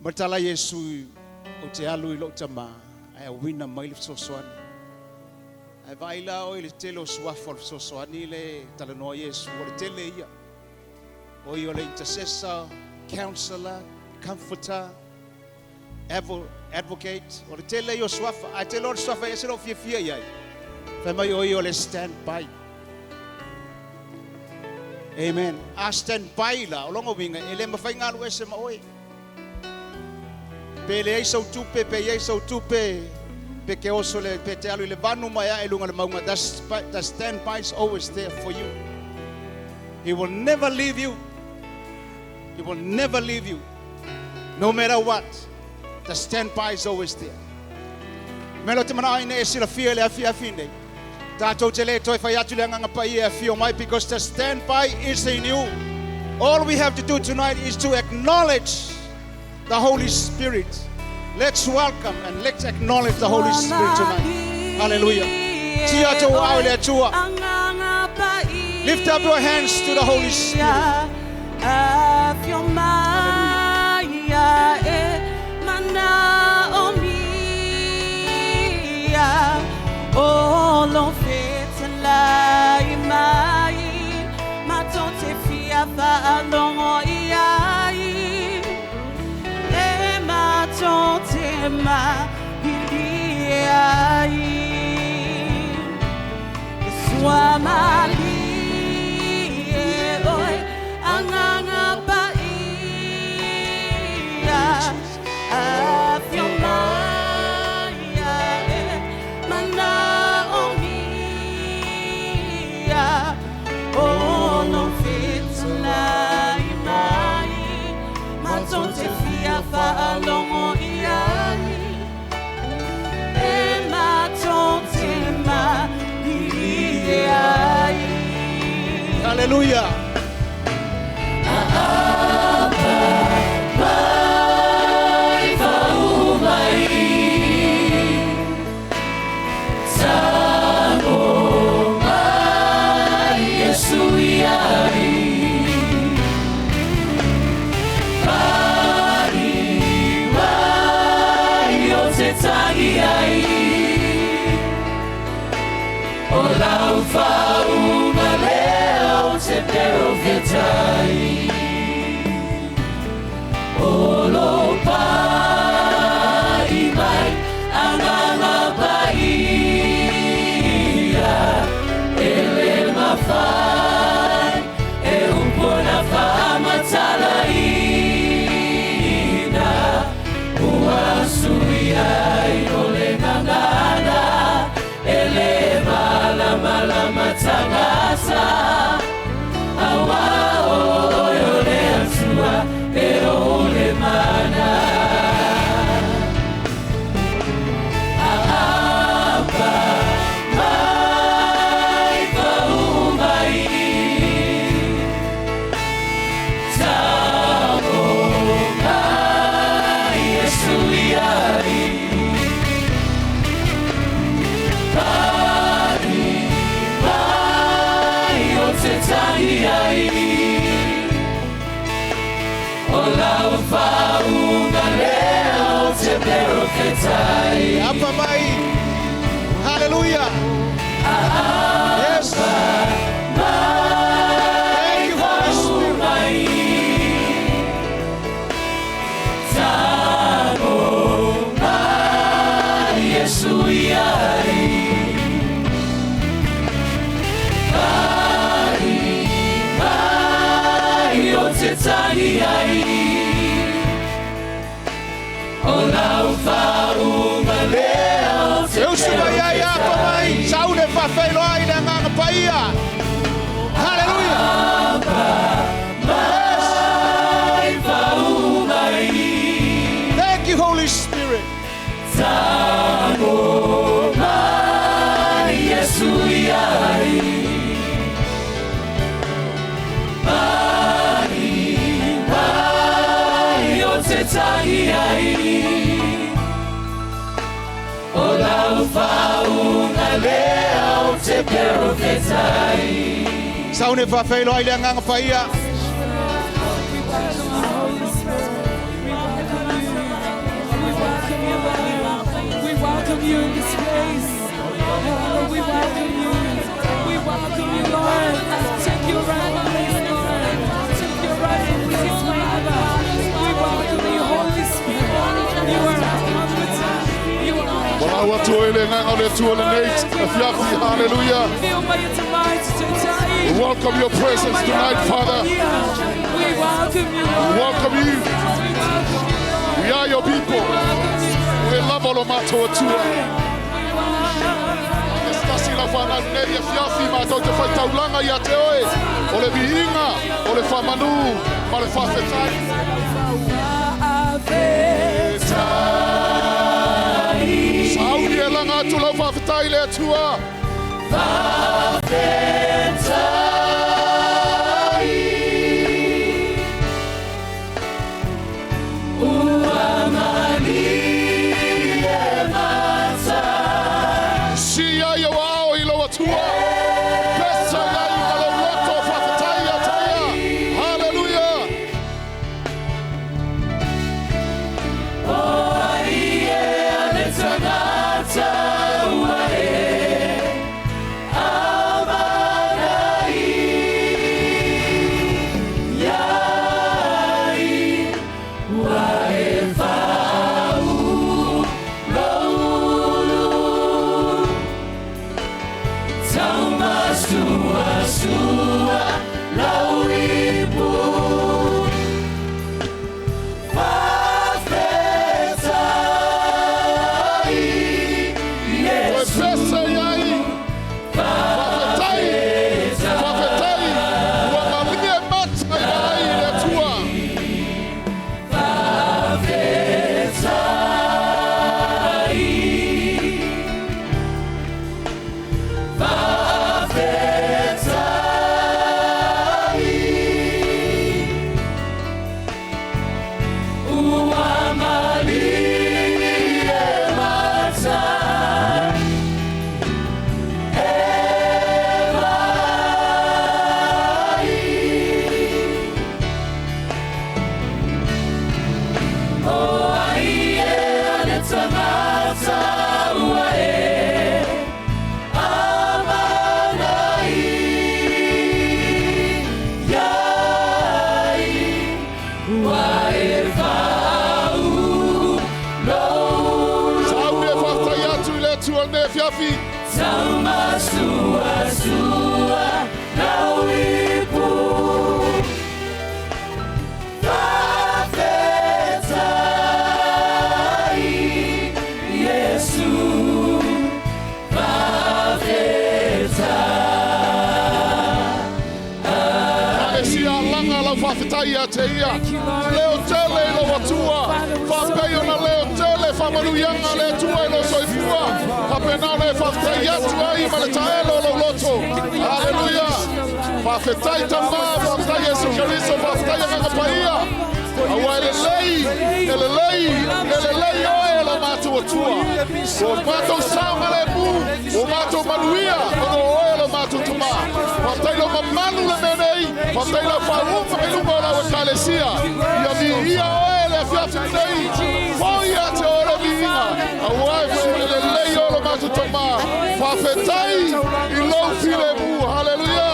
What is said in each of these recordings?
Ma le tala a Iesu, Ou te alu i lou Tama, ae auina mai le fesoasoani. Ae vaai la oe i le tele o suafa o le fesoasoani lea e talanoa Iesu, o le tele ia. O ia o le Intercessor, Counselor, Comforter, Advocate, o le tele ia o suafa. Ae te iloa o le suafa e ese lou fiafia i ai. Fai mai o ia o le stand by. Amen. A stand by la, o lona uiga, e le mafai ona alu ese ma oe. Pe leai sou tupe, pe i ai sou tupe, pe te oso le, pe te alu i le vanu ma e ae i luga o le mauga, the stand by is always there for you. He will never leave you. He will never leave you. No matter what, the stand by is always there. Me lo te manao ina e silafia i le afiafi nei. Tatou te le toe fai atu le Agaga Paia e afio mai because the stand by is in you. All we have to do tonight is to acknowledge the Holy Spirit. Let's welcome and let's acknowledge the Holy Spirit tonight. Hallelujah. Tia tou aao i le Atua. Lift up your hands to the Holy Spirit. Hallelujah. Apa mai. Hallelujah. Yes. Thank you, Holy Spirit. E usu mai ai, apa mai. Saule faafeiloai i le Agaga Paia. Hallelujah. Yes. Thank you, Holy Spirit. Saune faafeiloai le Agaga Paia. welcome you in this place. Oh, we welcome you. We welcome you, Lord. Take your rightful place, Lord. Take your rightful place, Father. We welcome you, Holy Spirit. You are our comforter. You are our Walau atu o le nganga o le tua le nei, afiafi, hallelujah. We welcome your presence tonight, Father. We welcome you, We Lord. welcome you. We welcome you, Lord. We are your people. We welcome you, Lord. We love all o matou atua. We welcome E stasi la whanau nei e fiafi mātou te whai taulanga i a te oe. O le viinga, o le whamanu, ma le whawhetai. Sauni e langa atu lau whawhetai le atua. Si ai o ao i lau atua. Pesa iai ma lau loto whawhetai a taia. Hallelujah. Toe pesa iai. Whawhetai. Whawhetai. Ua malie mata i ai le atua. Sauni e whawhetai atu i le atua nei fiafi. Kalesia langa lau whawhetai a te ia. Thank you, Lord. Leo tele i lau atua. Whapei ona leo tele whamanuianga le atua i lau soifua. Whapenana e whawhetai atu ai ma le taelo lau loto. Hallelujah. Whawhetai tama, whawhetai Yesu Keriso, whawhetai nganga paia. Aua e lelei, e lelei, e lelei oe e la mātou atua. O mātou saonga le mu, o mātou manuia, o no oe la mātou tama. Whawhetai lau mamanu le menei, whawhetai lau whaunga i lunga o lau e kalesia. Ia mi ia oe le afiafi nei, foi a te ore viinga. Aua e fwe le lelei o la mātou tama. Whawhetai i lau file mu. Hallelujah.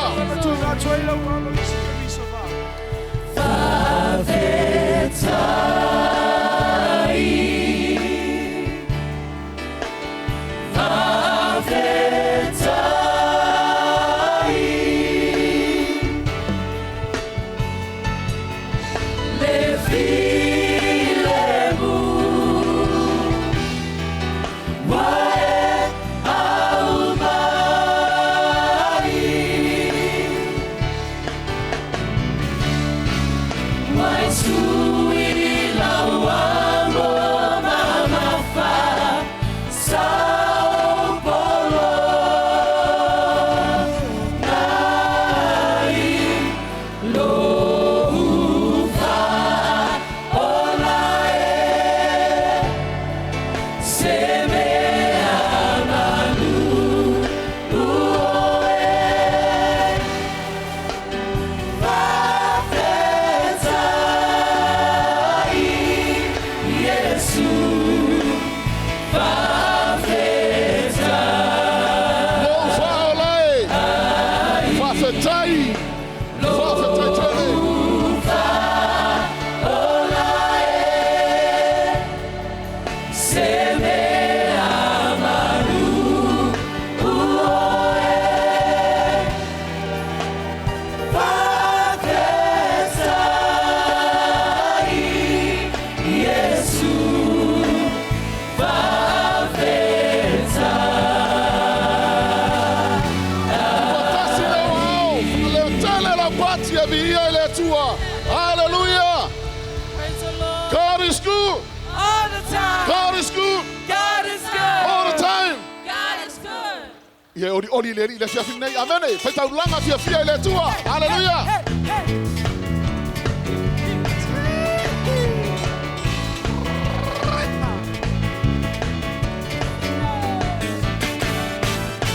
Ia oli oli le le afiafi nei. Amene. Faitaulaga fiafia i le Atua. Haleluia.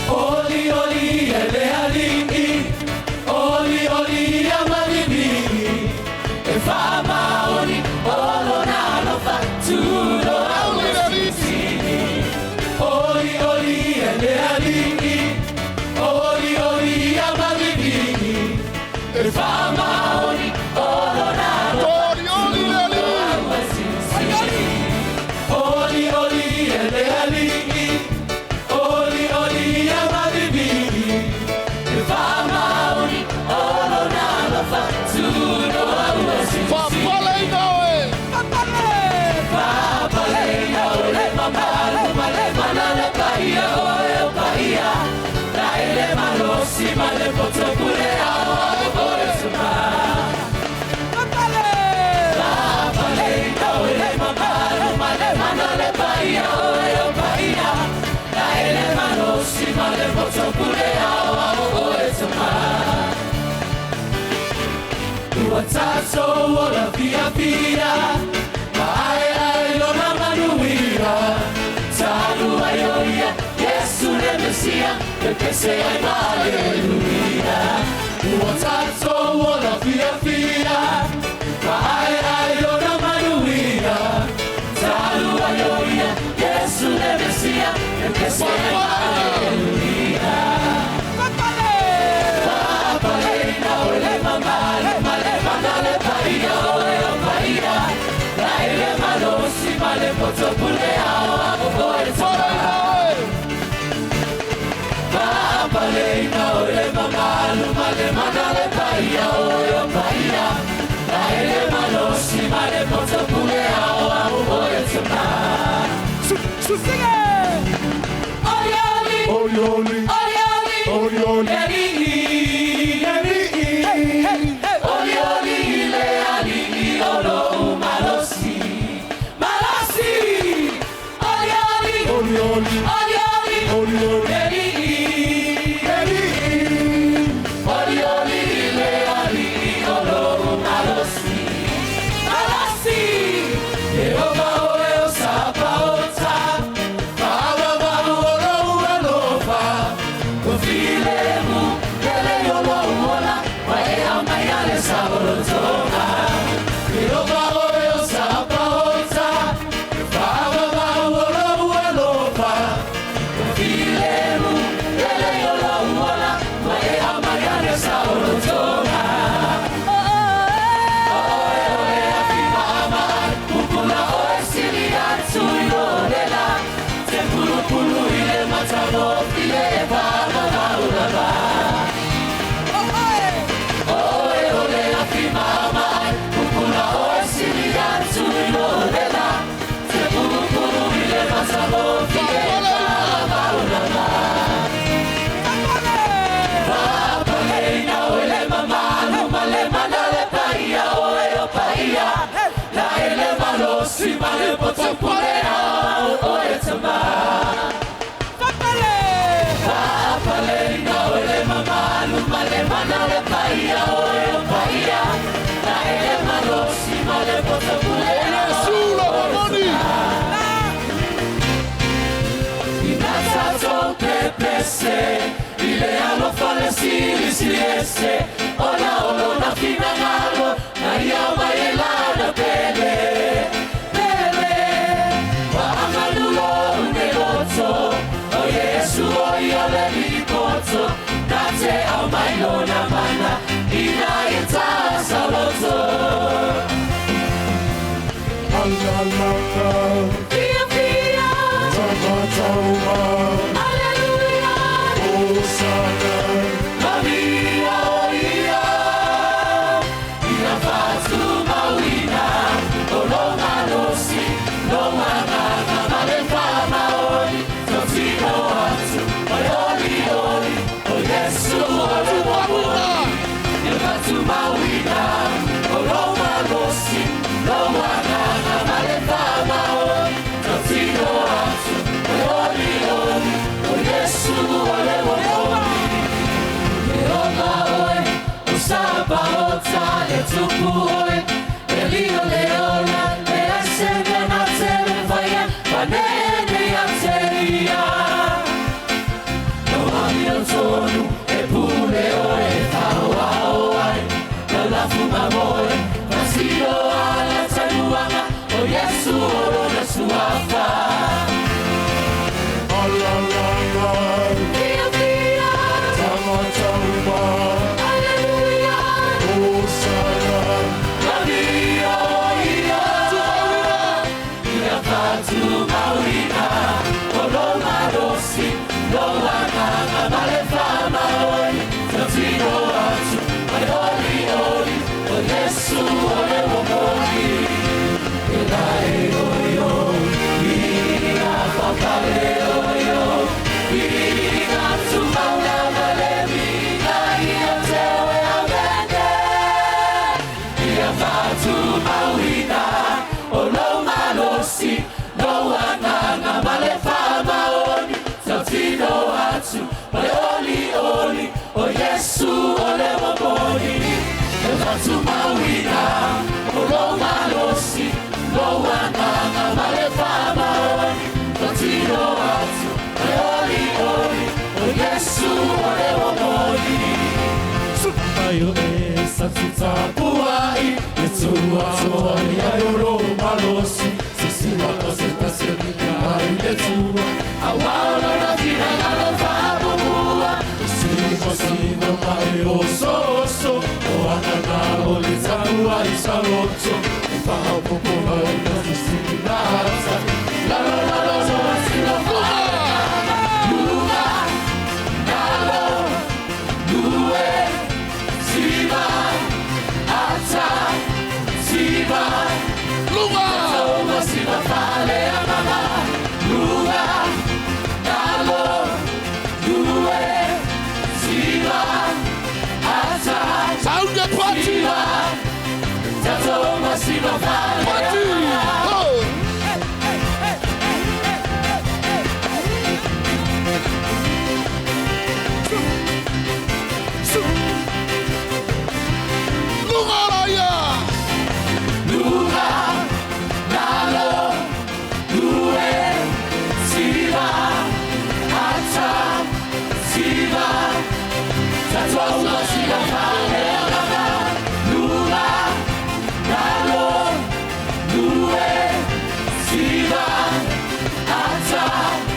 Oli oli e le ali'i, oli oli ia malili'i, e faamaoni o lona alofa tulo au Oli le Alii. Oli oli e le ali'i, oli oli ia malili'i, e faamaoni o lona alofa Oli oli le Alii. Oli oli e le ali'i, oli oli ia malili'i, e faamaoni o lona alofa tulo au Faapaleina oe. Papaleina o le mamalu ma le mana le paia o e o paia Na ele malosi ma le poto pule ao ao o e tuma. Papaleina o le mamalu ma le mana le paia o e o paia Na ele malosi ma le poto pule ao ao o e tuma. Ua tatou ola fiafia, ma aeae lona manuia. Talu ai o ia, Iesu le Mesia, pepese ai ma aleluia. Ua tatou ola fiafia, ma aeae lona manuia. Talu ai o ia, Iesu le Mesia, pepese ai ma aleluia. Papaleina o le mamalu ma le mana le paia o e o paia Na ele malosi ma le poto pule ao ao o e tama. Papaleina o le mamalu ma le mana le paia o e o paia Na ele malosi ma le poto pule ao ao o e tama. Oli oli, Oli oli. oli oli, Oli oli. le ali'i, le ali'i. Oli oli le ali'i o lou malosi, malosi. Oli oli, Oli oli. oli oli, Oli oli. le ali'i, Le Alii. Oli oli le ali'i o lou malosi, malosi. Yehova oe o Sapaota, faavavau o lou alofa. O filemu, lele o lou ola, ma e aumai ale saolotoga. Yehova oe o Sapaota, faavavau o lou alofa. O filemu, lele o lou ola, ma e aumai ale saolotoga. Pupula oe sili atu i lo lela, te pulupulu i le matagofie e faamamaulava. Oe o le afi maamaai, pupula oe sili atu i lo lela, te pulupulu i le matagofie e faamamaulava. Papaleina o le mamalu ma le mana le paia o e o paia Na ele malosi ma le poto pule ao o e tama. Papaleina o le mamalu ma le mana le paia o e o paia Na ele malosi ma le poto pule O ao Iesu lo momoni. Ina tatou pepese i le alofa le silisili ese Ona o lona finagalo na ia mai e lana pele Pele Waangalulo une loto O Yesu o ia le lipoto Na te au mai lona mana Ina i tasa loto Alalaka. Fia fia Tamatauma. Aleluia Osana. Maria o ia, ina faatumauina, o lou malosi, lou agaga ma le faamaoni, tautino atu, ma le olioli, o Iesu o le momoli. Ia faatumauina, o lou malosi, lou agaga ma le faamaoni, tautino atu, ma le olioli, o Iesu o le Sound party! Party! Oh! Lunga raya!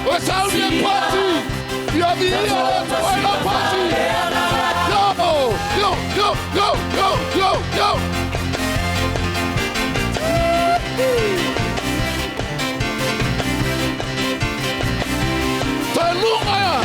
O sound party! Ia via le party! Go! Go! Go! Go! Go! Go! Go! Te lunga ya!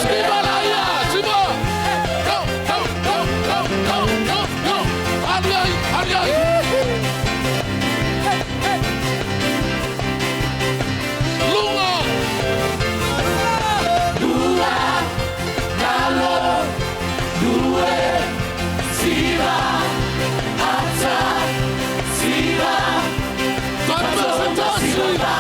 Siva laia! Siva! Go! Go! Go! Go! Go! Go! Go! Ali ai! Ali ai! Lunga! Tasi! Lunga!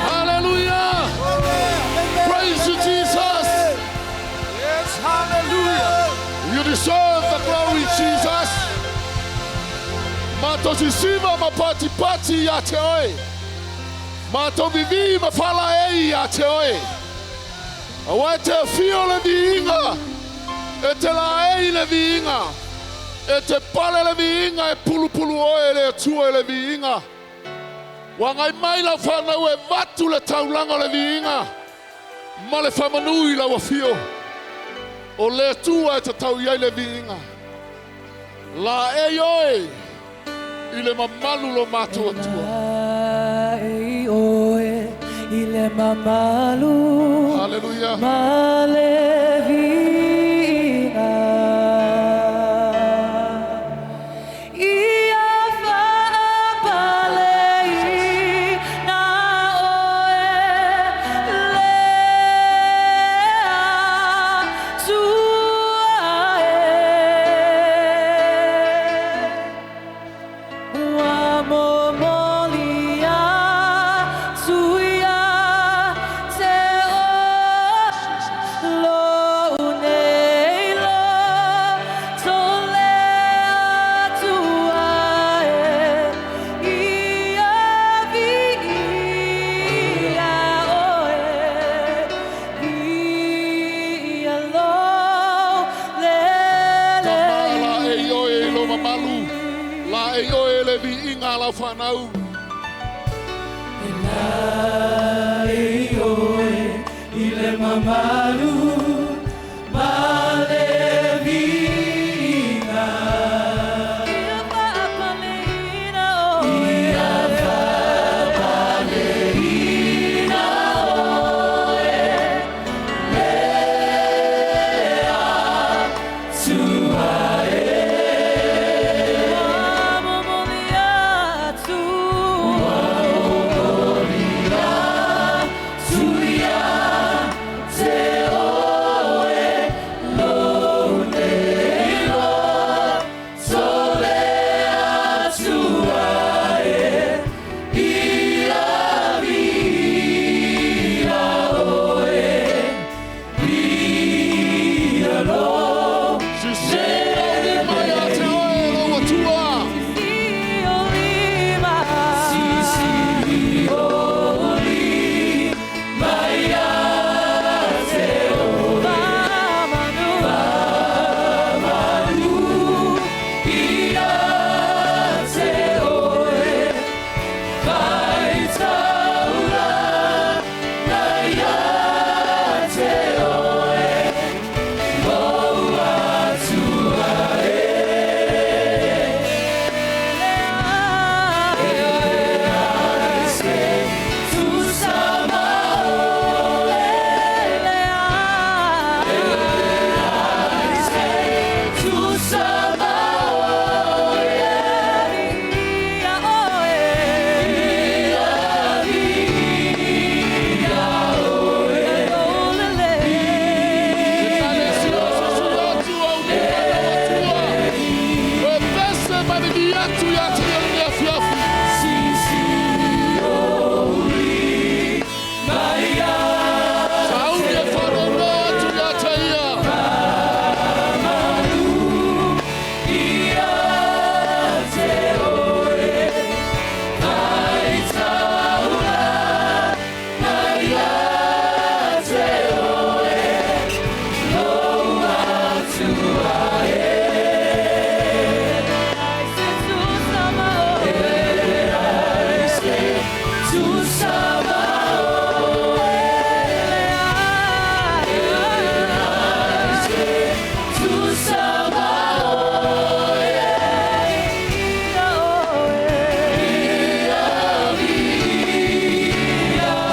Hallelujah! Praise you, Jesus! Yes, hallelujah. You deserve the glory, Jesus. Mato sisiva ma pati pati ia te oe. Mato vivi ma fala ei ia te oe. Awa te fio le viinga. E te la ei le viinga. E te pale le viinga e pulu pulu oe le atua le viinga. Wa ngai mai lau whanau e vatu le taulanga le viinga. Ma le whamanui lau afio. O le atua e te tau iai le viinga. La e oe i le mamalu lo mātua tua. Ai oe i le mamalu Hallelujah. ma le viiga. Ia faapaleina oe le Atua e. Ua momoli atu ia te oe lou nei loto le Atua e. Ia viia oe, viia lou Tama lelei. la e oe i lo mamalu. La e oe le viinga lau whanau. Ai oe i le mamalu ma le viiga. Ia faapaleina oe. Ia faapaleina oe le Atua e. Ua momoli atu. Ua momoli atu ia te oe. lenei afiafi. Sauni e faanoanoa atu ia te ia.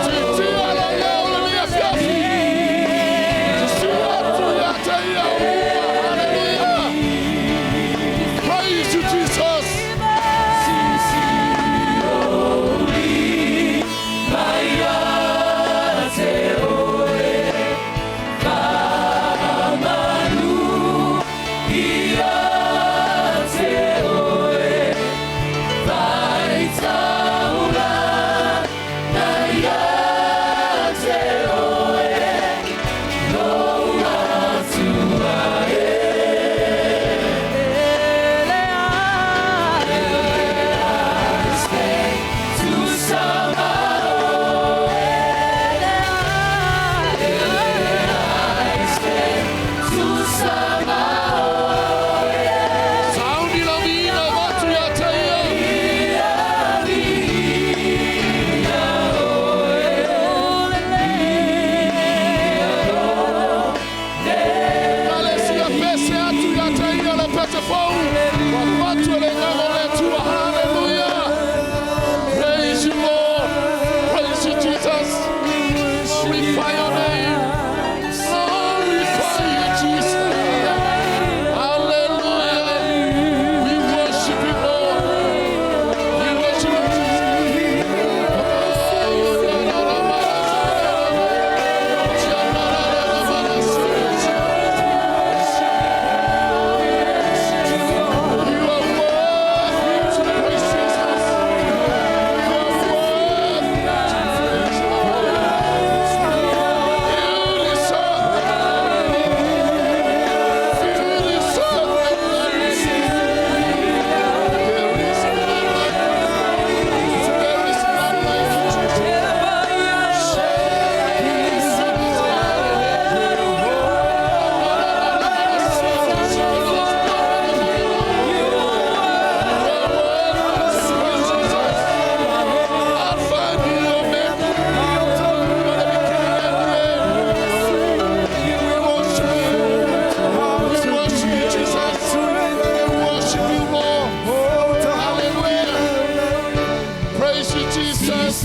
Siitia lou leo i lenei afiafi. Sisii atu ia te ia o uma. Haleluia. Praise you, Jesus. Sauni lau viiga e avatu ia te ia. Kalesia pese atu ia te ia le pese fou. Ua avatu e le agaga o le Atua. Haleluia. Praise you, Lord. Praise you, Jesus. Glorify your name. Glorify you, Jesus. Hallelujah. We worship you, Lord. We worship you, Jesus. You are worthy to praise Jesus. You are worthy to praise Lord. You deserve the glory. You deserve the glory. There is none like you. There is none like you, Jesus. Alpha and Omega. You are the beginning and the end. We worship you. We worship you, Jesus. We worship you, Lord. Hallelujah. Praise you, Jesus.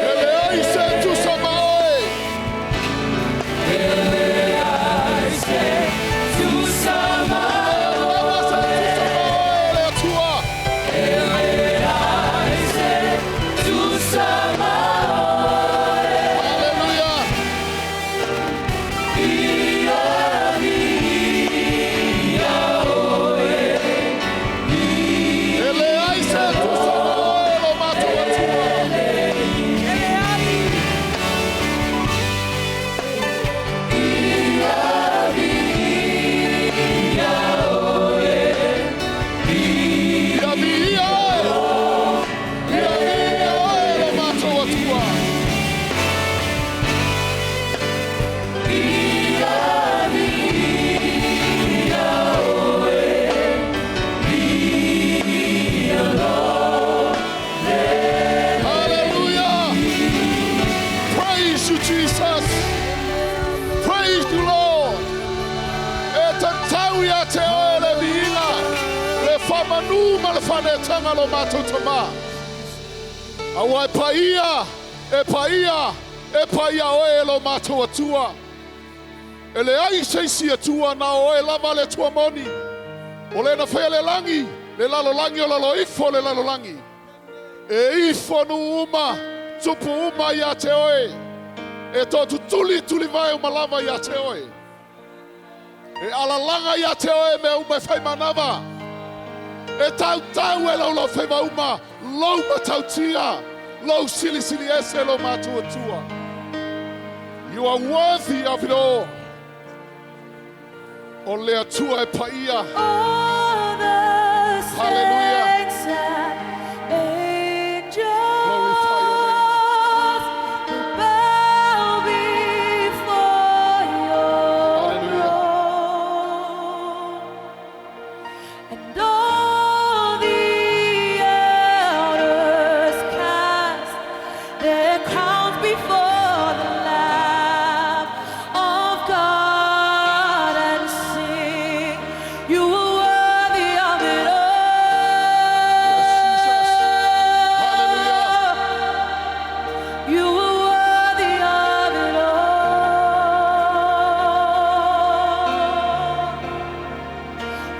E leai se tusa ma oe. Lava se tusa ma oe, le Atua. Hallelujah. E leai se tusa ma oe, lo matou Atua. Ia viia oe. Ia viia oe, lo matou Atua. Hallelujah. Praise you, Jesus. Praise you, Lord. E tatau ia te oe le viiga, le faamanu ma le faaneetaga lo matou Tamā. Auā e paia, e paia, Epa ia oe e lo matou Atua. E leai se isi Atua na o oe lava le Atua moni. O le na faia le lagi, le lalolagi o lalo ifo o le lalolagi. E ifo nuu uma, tupu uma ia te oe. E toatutuli tulivae uma lava ia te oe. E alalaga ia te oe mea uma e fai manava. E tautau e laulau faiva uma, lou matautia, lou silisili ese lo matou Atua. You are worthy of it all. O le Atua e paia. All the Hallelujah. saints and angels, Glorify your they bow before your Hallelujah. throne, and all the elders cast their crowns before the Lamb of God and sing, You are worthy of it all. Yes, Jesus. Hallelujah. You are worthy of it all.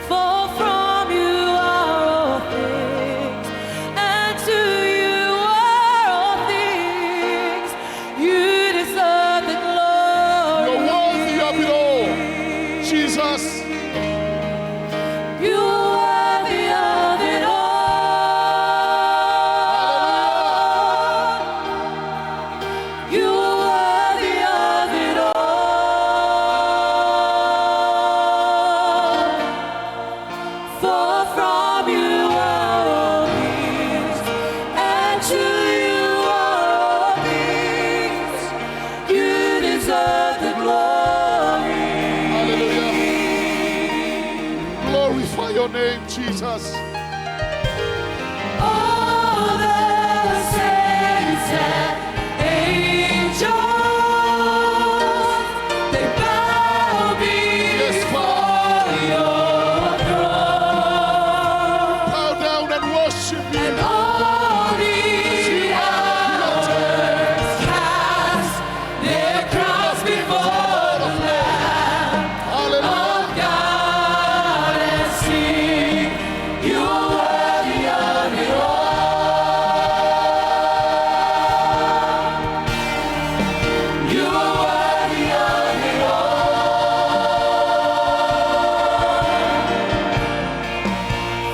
For from you are all things, and to you are all things. You deserve the glory. You're worthy of it all. Jesus. You are worthy of it all. You are worthy of it all. For from you are all things, and to you are all things. You deserve the glory. Hallelujah. Glorify your name, Jesus. All the saints and angels, they bow Yes, before your throne. Bow down and worship you. And all the elders cast their crowns before the Lamb Hallelujah. of God and sing, You are worthy of it all. You are worthy of it all.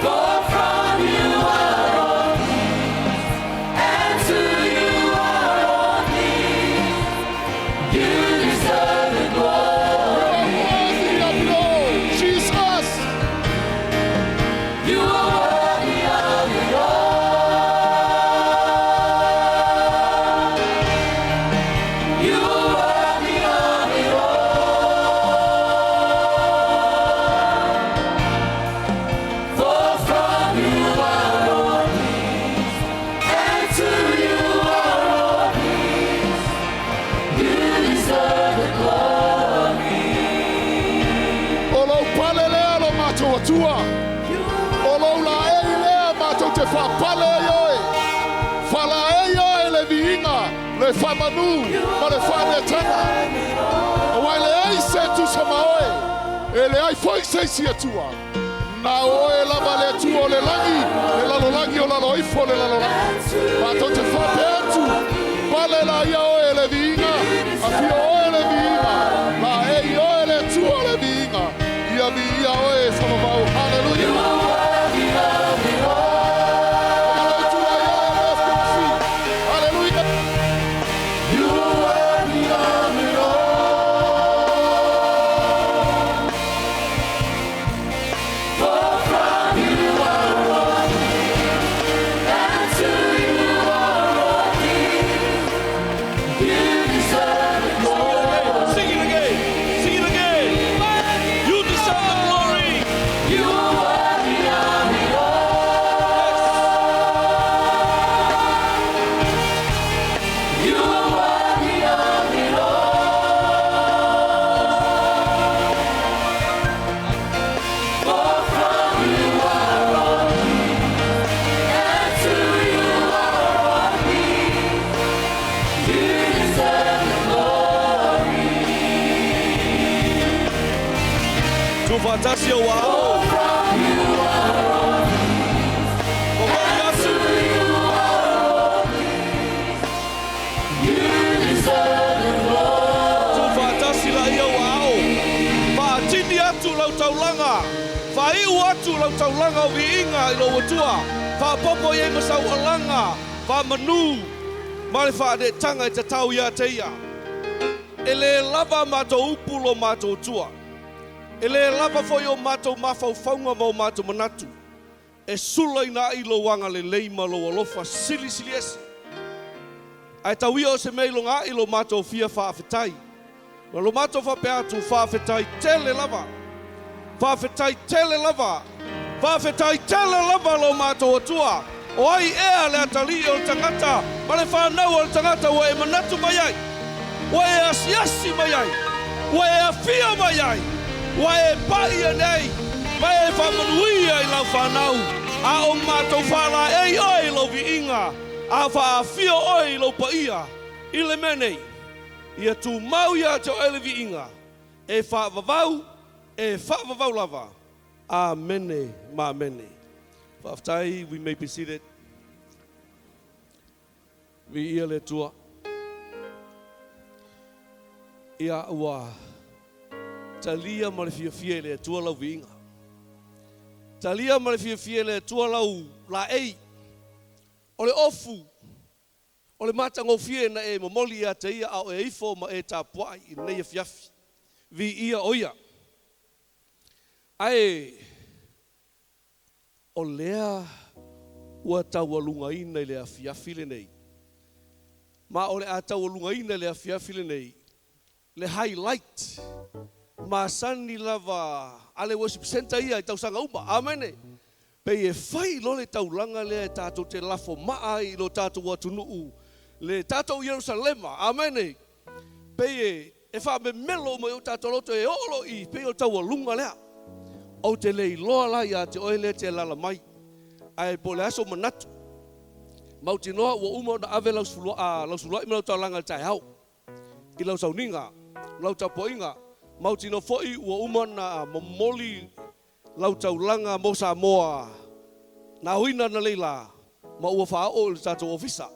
For from you are all things, and to you are all things. You deserve the glory. Worthy of it all. Jesus. You are worthy of it all. You are worthy of it all. For from you are all things, and to you are all things. You deserve the glory. O lou pale lea lo matou Atua. O lou laei lea matou te faapale ai oe. Faalaei oe le viiga, le faamanu, ma le faaneetaga. Auā e leai se tusa ma oe. E leai foi se isi Atua. Na o oe lava le Atua o le lagi, le lalolagi o lalo ifo o le lalolagi. Matou te faapea atu, pale laia oe le viiga, afio oe le viiga, laei oe le Atua le viiga. Ia viia oe e faavavau. Hallelujah. Hallelujah. You are worthy of it all. For from you are all things, and to you are all things. You Tuufaatasi ou aao. Momoli atu. Tuufaatasi laia ou aao. Faatini atu lau taulaga. Faaiu atu lau taulaga o viiga i lou Atua. Faaopoopo i ai ma sau alaga faamanu ma le faaneetaga e tatau ia te ia. E lē lava a matou upu lo matou Atua. E lē lava foi o matou mafaufauga ma o matou manatu e sulaina ai lou agalelei ma lou alofa silisili ese. Ae tau ia o se mea i loga a'i lo matou fia faafetai. Ma lo matou faapea atu, Faafetai tele lava! Faafetai tele lava! Faafetai tele lava lo matou Atua! O ai ea le atalii o le tagata ma le fanau a le tagata ua e manatu mai ai, ua e asiasi mai ai, ua e afio mai ai, ua e pai ane ai, ma e faamanuia i lau fanau, a o matou faalaei oe i lou viiga, a faaafio oe i lou paia i le mea nei? Ia tumau ia te oe le viiga, e faavavau, e faavavau lava. Amene ma amene. Faafetai, we may be seated. Viia le Atua. Ia ua talia ma le fiafia e le Atua lau viiga. Talia ma le fiafia e le Atua lau laei. O le ofu O le matagofie na e momoli ia te Ia a o e ifo ma e tapuai i lenei afiafi. Viia o Ia. Ae o lea ua taualugaina i le afiafi lenei, ma o le a taualugaina i le afiafi lenei le highlight masani lava a le Worship Centre ia i tausaga uma. Amene! Pei e fai loa le taulaga lea e tatou te lafo maa ai i lo tatou atunuu, le tatou Ierusalema. Amene! Pei e e faamemelo uma i o tatou loto e oo loa i pei o le taualuga lea. Ou te le iloa la ia te oe lea e te alaala mai, ae po o le a sou manatu. Mautinoa ua uma ona ave lau suluai ma lau taulaga i le taeao. I lau sauniga, lau tapuaiga, mautinoa foi ua uma ona momoli lau taulaga mo Samoa na aoina analeila ma ua faaoo i le tatou ofisa.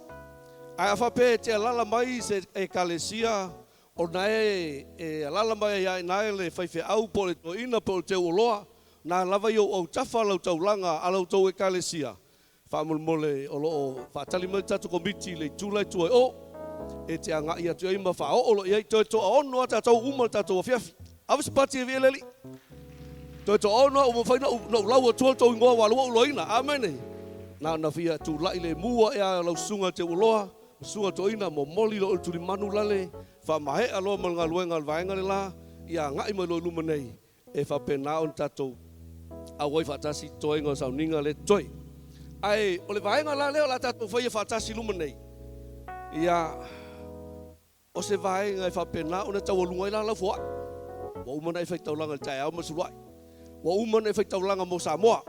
Ae a faapea e te alala mai i se Ekalesia ona e e alala mai ai lava i ina le faifeau po o le toeaina po o le teuoloa, na lava i ou autafa lau taulaga a la outou Ekalesia, Faamolemole o lo o faatali mai le tatou Komiti i le itu la i tua i o e te agai atu i ai ma faaoo loa i ai. Toe toaono lava tatou uma le tatou afiafi. Ave se pati e viia le Alii. Toe toaono lava ua mafai ona ou lau atua le tou igoa aua o lea ua ou iloaina. Amene. Na ona fia tulai lemu ae a lau susuga Teuoloa ma susuga Toeaina momoli loa i le tulimanu lale faamaea loa ma le galuega a le vaega le la ia agai mai loa i luma nei e faapena ona tatou auai faatasi i toega o sauniga lea totoe. Ae o le vaega la lea o le a tatou faia faatasi i luma nei, ia, o se vaega e faapena ona taualuga ai la lau foai. Ua uma ona e faitaulaga i le taeao ma le suluai. Ua uma ona e faitaulaga mo Samoa.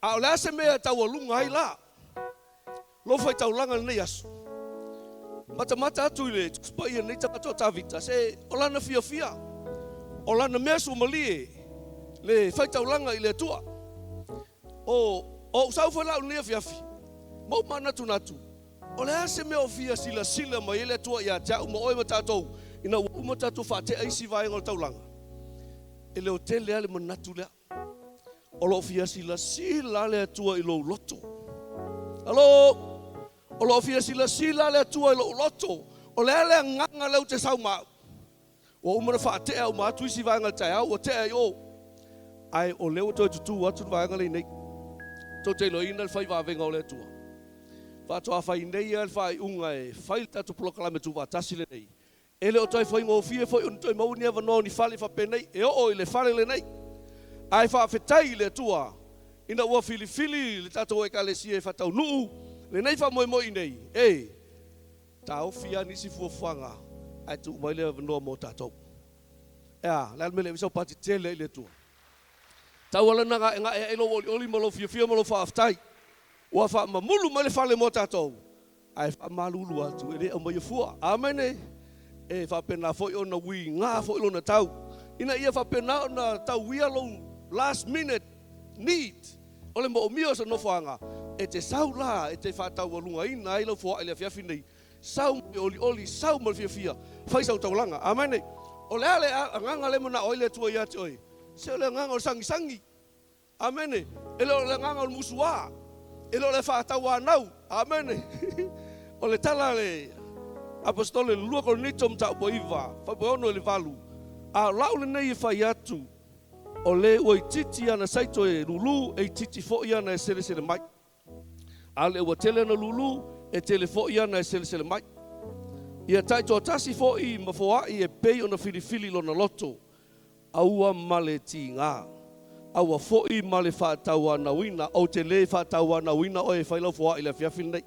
A o le a se mea e taualuga ai la lou faitaulaga i lenei aso? Matamata atu i le Tusi Paia i lenei tagata o Tavita, se o lana fiafia, o lana mea suamalie le faitaulaga i le Atua. O ou sau foi la au i lenei afiafi, ma ou manatunatu, o le a se mea o fia silasila mai ai le Atua ia te au ma oe ma tatou ina ua uma tatou faatea isi vaega o le taulaga? E le o tele lava le manatu lea. O lo o fia silasila le Atua i lou loto. Alo! O lo o fia silasila le Atua i lou loto. O le a le agaga lea ou te sau ma au? Ua uma ona faatea uma atu isi vaega i le taeao, ua tea i o. Ae o lea ua toe tutū atu le vaega lea i nei. Tou te iloaina le fai vavega o le Atua. Faatoa fai nei lava le faaiuga e fai le tatou polokalame tuufaatasi lenei. E le o toe faigofie foi ona toe maua ni avanoa o ni fale faapenei e oo i le fale lenei. Ae faafetai i le Atua ina ua filifili le tatou Ekalesia e faataunuu lenei faamoemoe i nei, e taofi lava nisi fuafuaga ae tuu mai le avanoa mo tatou. E a, le a le mea le ave sau pati tele ai i le Atua? Tau ala ina gaegae ai lou olioli ma lou fiafia ma lou faafetai. Ua faamamulu mai le fale mo tatou. Ae faamalulu atu, e le aumaia fua. Amene. E faapena foi ona uiga foi lona tau. Ina ia faapena ona tauia lou last minute need o le moomia o se nofoaga e te sau la e te faataualugaina ai lau foai le afiafi nei. Sau ma le olioli, sau ma le fiafia, fai sau taulaga. Amene. O le a le agaga lea e manao ai le Atua ia te oe? Se o le agaga o le sagisagi. Amene. E le o le agaga o le musuā. E le o le faatauanau. Amene. O le tala a le Aposetolo i le 2 Korinito mataupu 9, fuaiupu 6 i le 8, A o lau lenei e fai atu, o le ua itiiti ana saito e lulu, e itiiti foi ana e selesele mai. A o le ua tele ana lulu, e tele foi ana e selesele mai. Ia taitoatasi foi ma foai e pei ona filifili lona loto, aua ma le tiga, aua foi ma le faatauanauina. Ou te le faatauanauina oe e fai lau foai i le afiafi lenei.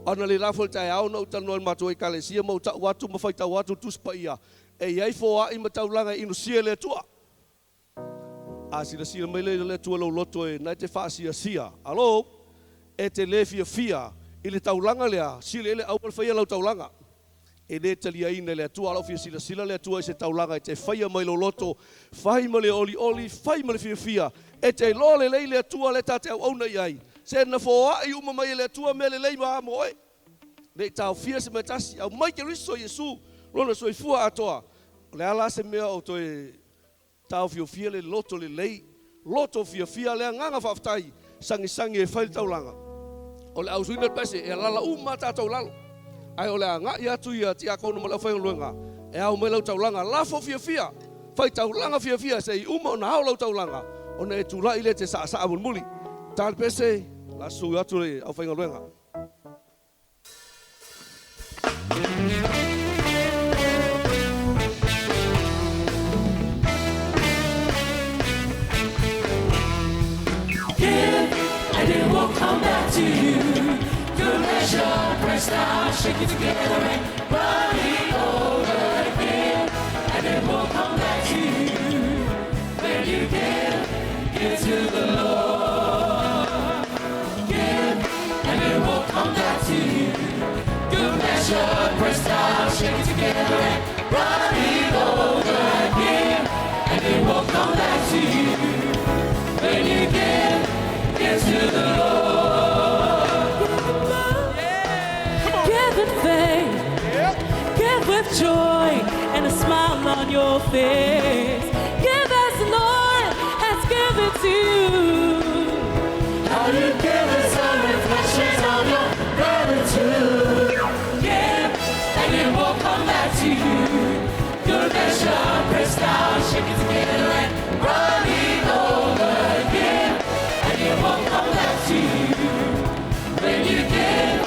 Ona le la foi le taeao na ou talanoa i le matou Ekalesia ma ou tau atu ma faitau atu le Tusi Paia, e i ai foai ma taulaga e inusia e le Atua. A silasila mai lea i le Atua lou loto e na e te faasiasia, alo, e te le fiafia i le taulaga lea, sili ai le aua le faia lau taulaga. E le taliaina e le Atua, a o lau fia silasila le Atua i se taulaga e te faia mai lou loto, fai ma le olioli, fai ma le fiafia, e te iloa lelei le Atua lea ta te auauna i ai, se na foai uma mai e le Atua mea lelei ma mo oe. Ne i taofia se mea tasi, aumai Keriso Iesu lona soifua atoa. O le a la se mea o toe taofiofia le loto lelei, loto fiafia, le agaga faafetai, sagisagi e fai le taulaga. O le ausuina le pese, e alala uma tatou lalo. Ae o le agai atu ia tiakono ma le aufaigaluega, e ao mai lau taulaga, lafo fiafia, fai taulaga fiafia, se i uma ona ao lau taulaga, ona e tulai lea e te saasaa mulimuli. Ta le pese, la sui atu le aufaigaluega. Give, and it will come back to you. Good measure, pressed down, shaken together, and running over. Give, and it will come back to you. When you give, give to the Lord. Give, and it will come back to you. Good measure, pressed down, shaken together, and running over. Give, and it will come back to you. When you give, give to the Lord. Give with faith, give with joy, and a smile on your face. Give as the Lord has given to you. How you give is a reflection of your gratitude. Give, and it will come back to you. Good measure, pressed down, shaken together, and running over. Give, and it will come back to you. When you give,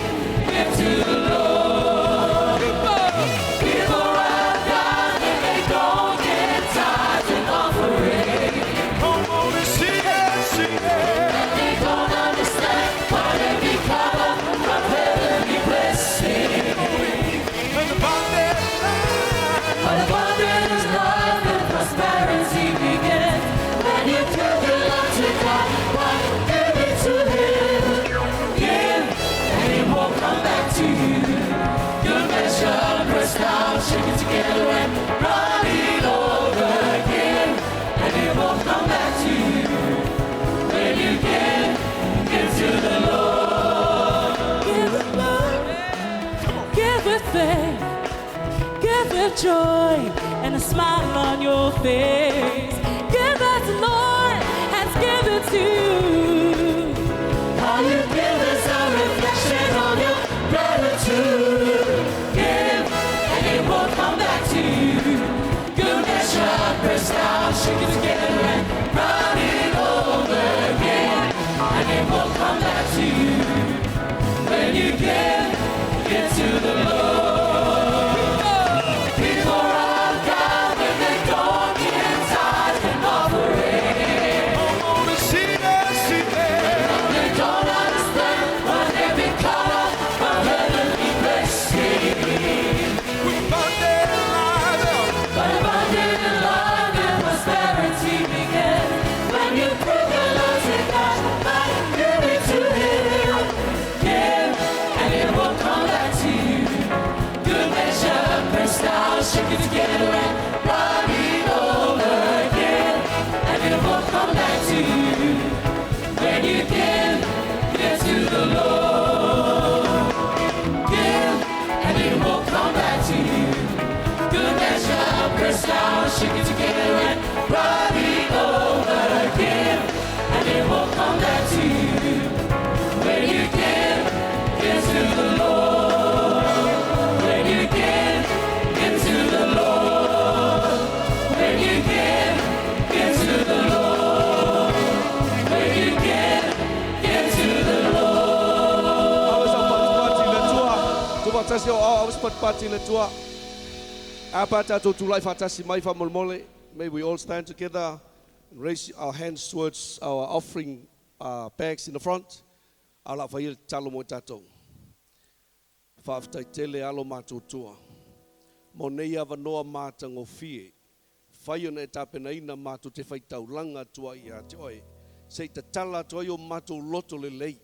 give to the Lord. People run down and they don't get tithes and offering. Come on and see it, see it. They don't understand why they become a heavenly blessing. And abundant life. But abundant life and prosperity begins when you give your love to God by giving to Him. Give, and it will come back to you. Good measure, pressed down, shaken together, and running over. Give, and it will come back to you. When you give, give to the Lord. Give with love, give with faith. Give with joy and a smile on your face. Give as the Lord has given to you. How you give is a reflection of your gratitude. Give, and it will come back to you. Good measure, pressed down, shaken together, and running over. Give, and it will come back to you. When you give, give to the Lord. People are God when they don't give tithes and offering. Come on and see it, see it. They don't understand why they become a heavenly blessing. Abundant life. But abundant life and prosperity begins when you prove your love to God by giving to Him. Give, and it will come back to you. Good measure, pressed down, shaken together, and running over. back to you. When you give, give to the Lord. Give, and it will come back to you. Good measure, pressed down, shaken together, and running over. Give, and it will come back to you. When you give, give to the Lord. When you give, give to the Lord. When you give, give to the Lord. When you give, give to the Lord. Ave sa patipati le tua. Tufatasi o ao, ave sa patipati le tua. A pa tātou tūlai whātasi mai wha May we all stand together and raise our hands towards our offering bags in the front. A la whaia talo mo tātou. Whaaftai tele alo mātou tua. Mo nei awa noa māta ngōwhie. Whai ona e tāpena ina mātou te whai taulanga tua i a te oe. Se i tatala tua i o mātou loto le lei.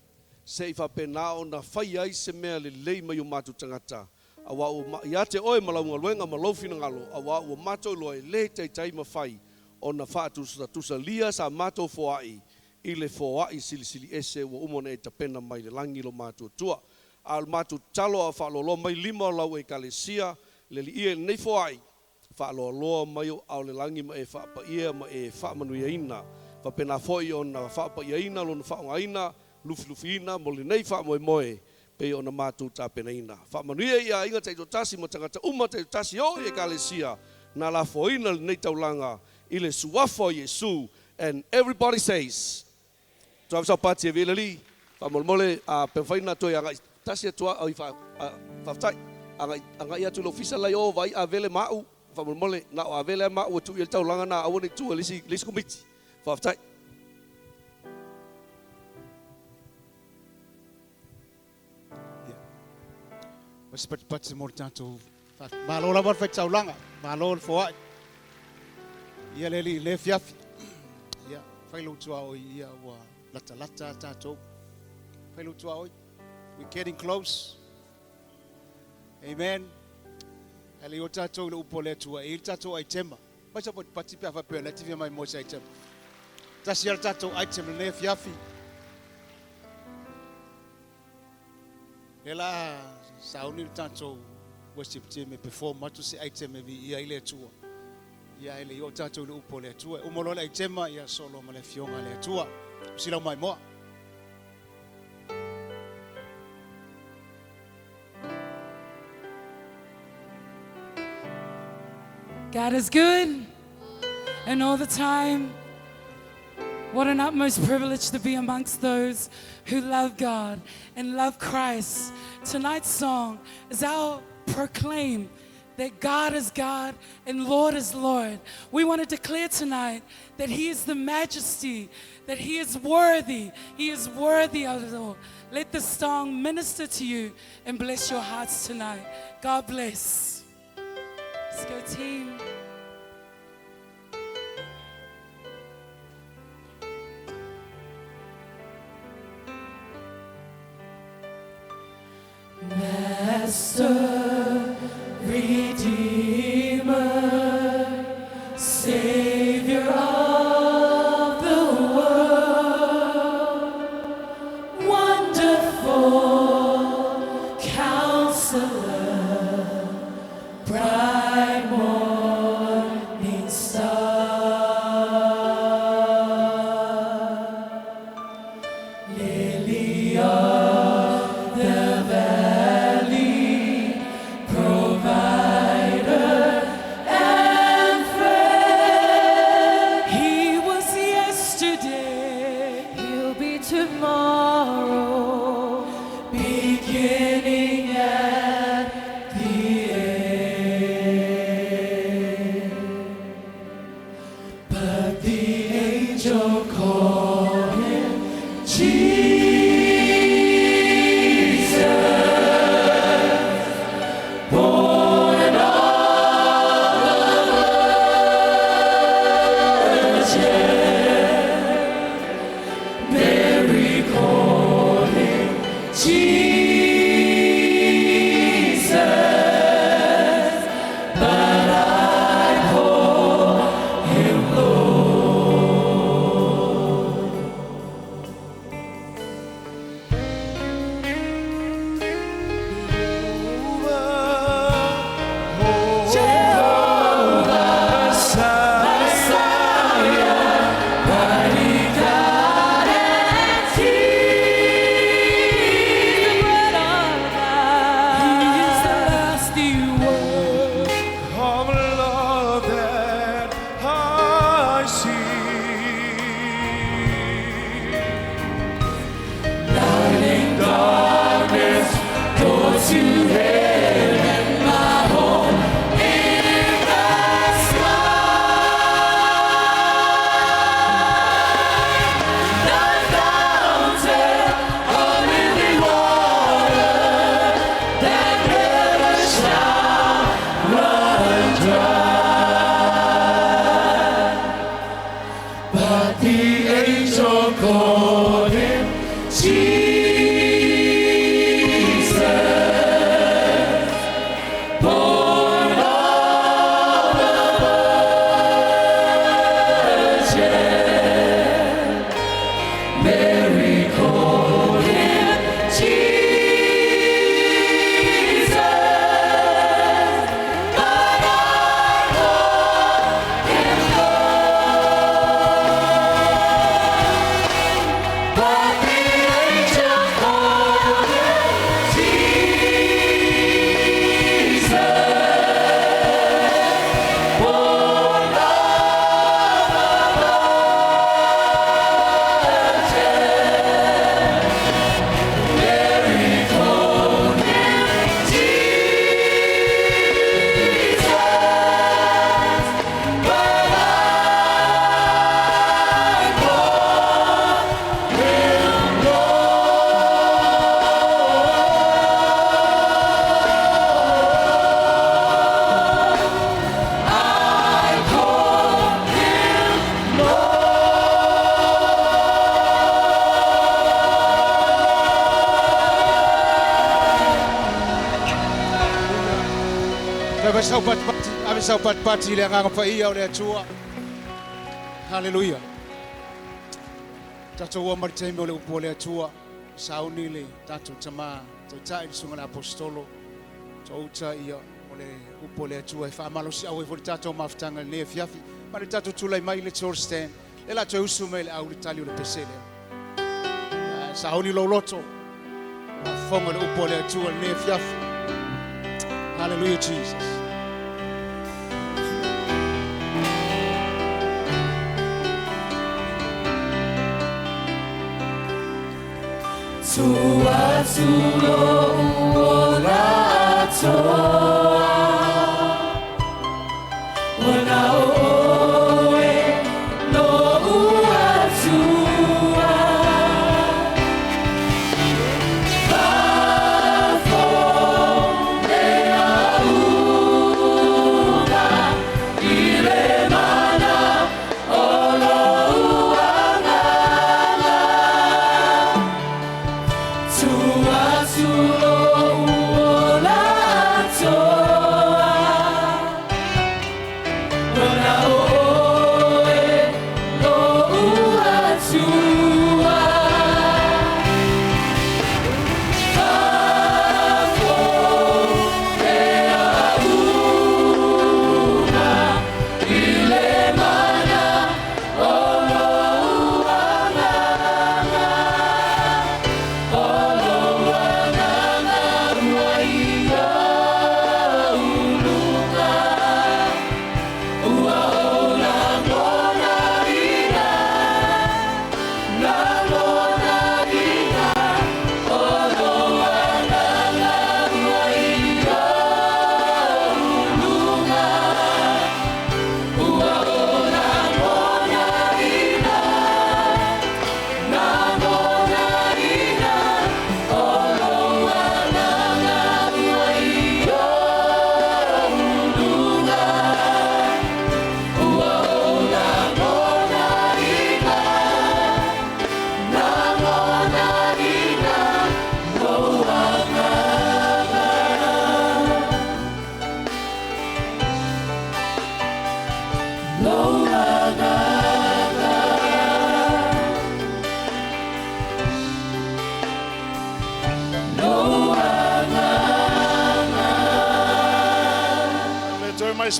Se i whapena o na whai ai se mea le lei mai o mātou tangata. A wa o ia te oe malaunga luenga ma laufina ngalo. A wa ua mātou loa e le taitai ma whai. O na whaatusa tusa lia sa mātou foai. I le foai silisili ese ua umona e tapena mai le langi lo mātou tua. A o mātou talo a whaaloloa mai lima o lau e kalesia. Le li ia nei foai. Whaaloaloa mai o au le langi ma e whaapaia ma e whaamanuiaina. Whapena foi o na whaapaiaina lo na whaongaina, lufilufiina mo le nei whaamoe moe pe o na mātou tāpenaina. Whaamanuia ia inga teito tasi ma tangata uma teito tasi o i e kalesia. Nā la foina le nei taulanga i le suafa o Iesu. And everybody says, Tuawe sau pati e vila li, whaamolemole a pewhaina toi anga tasi atua o i whaftai. Anga i atu le ofisa lai o vai a vele mau, whaamolemole na o a vele mau atu i le taulanga na awane tua lisi, lisi komiti. Whaftai. O se patipati mo le tātou. Malo lava le whaitaulanga. Malo le foai. Ia le li le fiafi. Ia, whailau tua oi ia ua lata lata tātou. Whailau tua oi. We're getting close. Amen. Hele o tātou le upo le tua. E le tātou ai tema. Mai sa pati pea whapea le tivia mai mo se ai tema. Tasi ala tātou ai tema le fiafi. Le la sauni le tātou worship team e perform atu se item e vi ia i le Atua. Ia ele i o tātou le upo le Atua. Umolo le itema ia solo ma le fionga le Atua. Silau mai moa. God is good, and all the time. What an utmost privilege to be amongst those who love God and love Christ. Tonight's song is our proclaim that God is God and Lord is Lord. We want to declare tonight that He is the majesty, that He is worthy. He is worthy of it all. Let this song minister to you and bless your hearts tonight. God bless. Let's go, team. Master, Redeemer, Savior of the world, wonderful Counselor, bright morning star, Lily of the valley, Ave sau patipati, ave sau patipati i le Agaga Paia o le Atua. Haleluia. Tatou ua ma le taimi o le upu o le Atua. Sauni le tatou tamā taitai le susuga i le Aposetolo Touta ia o le upu o le Atua e faamalosiau ai foi le tatou mafutaga i lenei afiafi. Ma le tatou tulai mai, let's all stand. Lea la toe usu mai le au le tali o le pese lea. Sauni lou loto. Faafofoga le upu a le Atua i lenei afiafi. Hallelujah Jesus.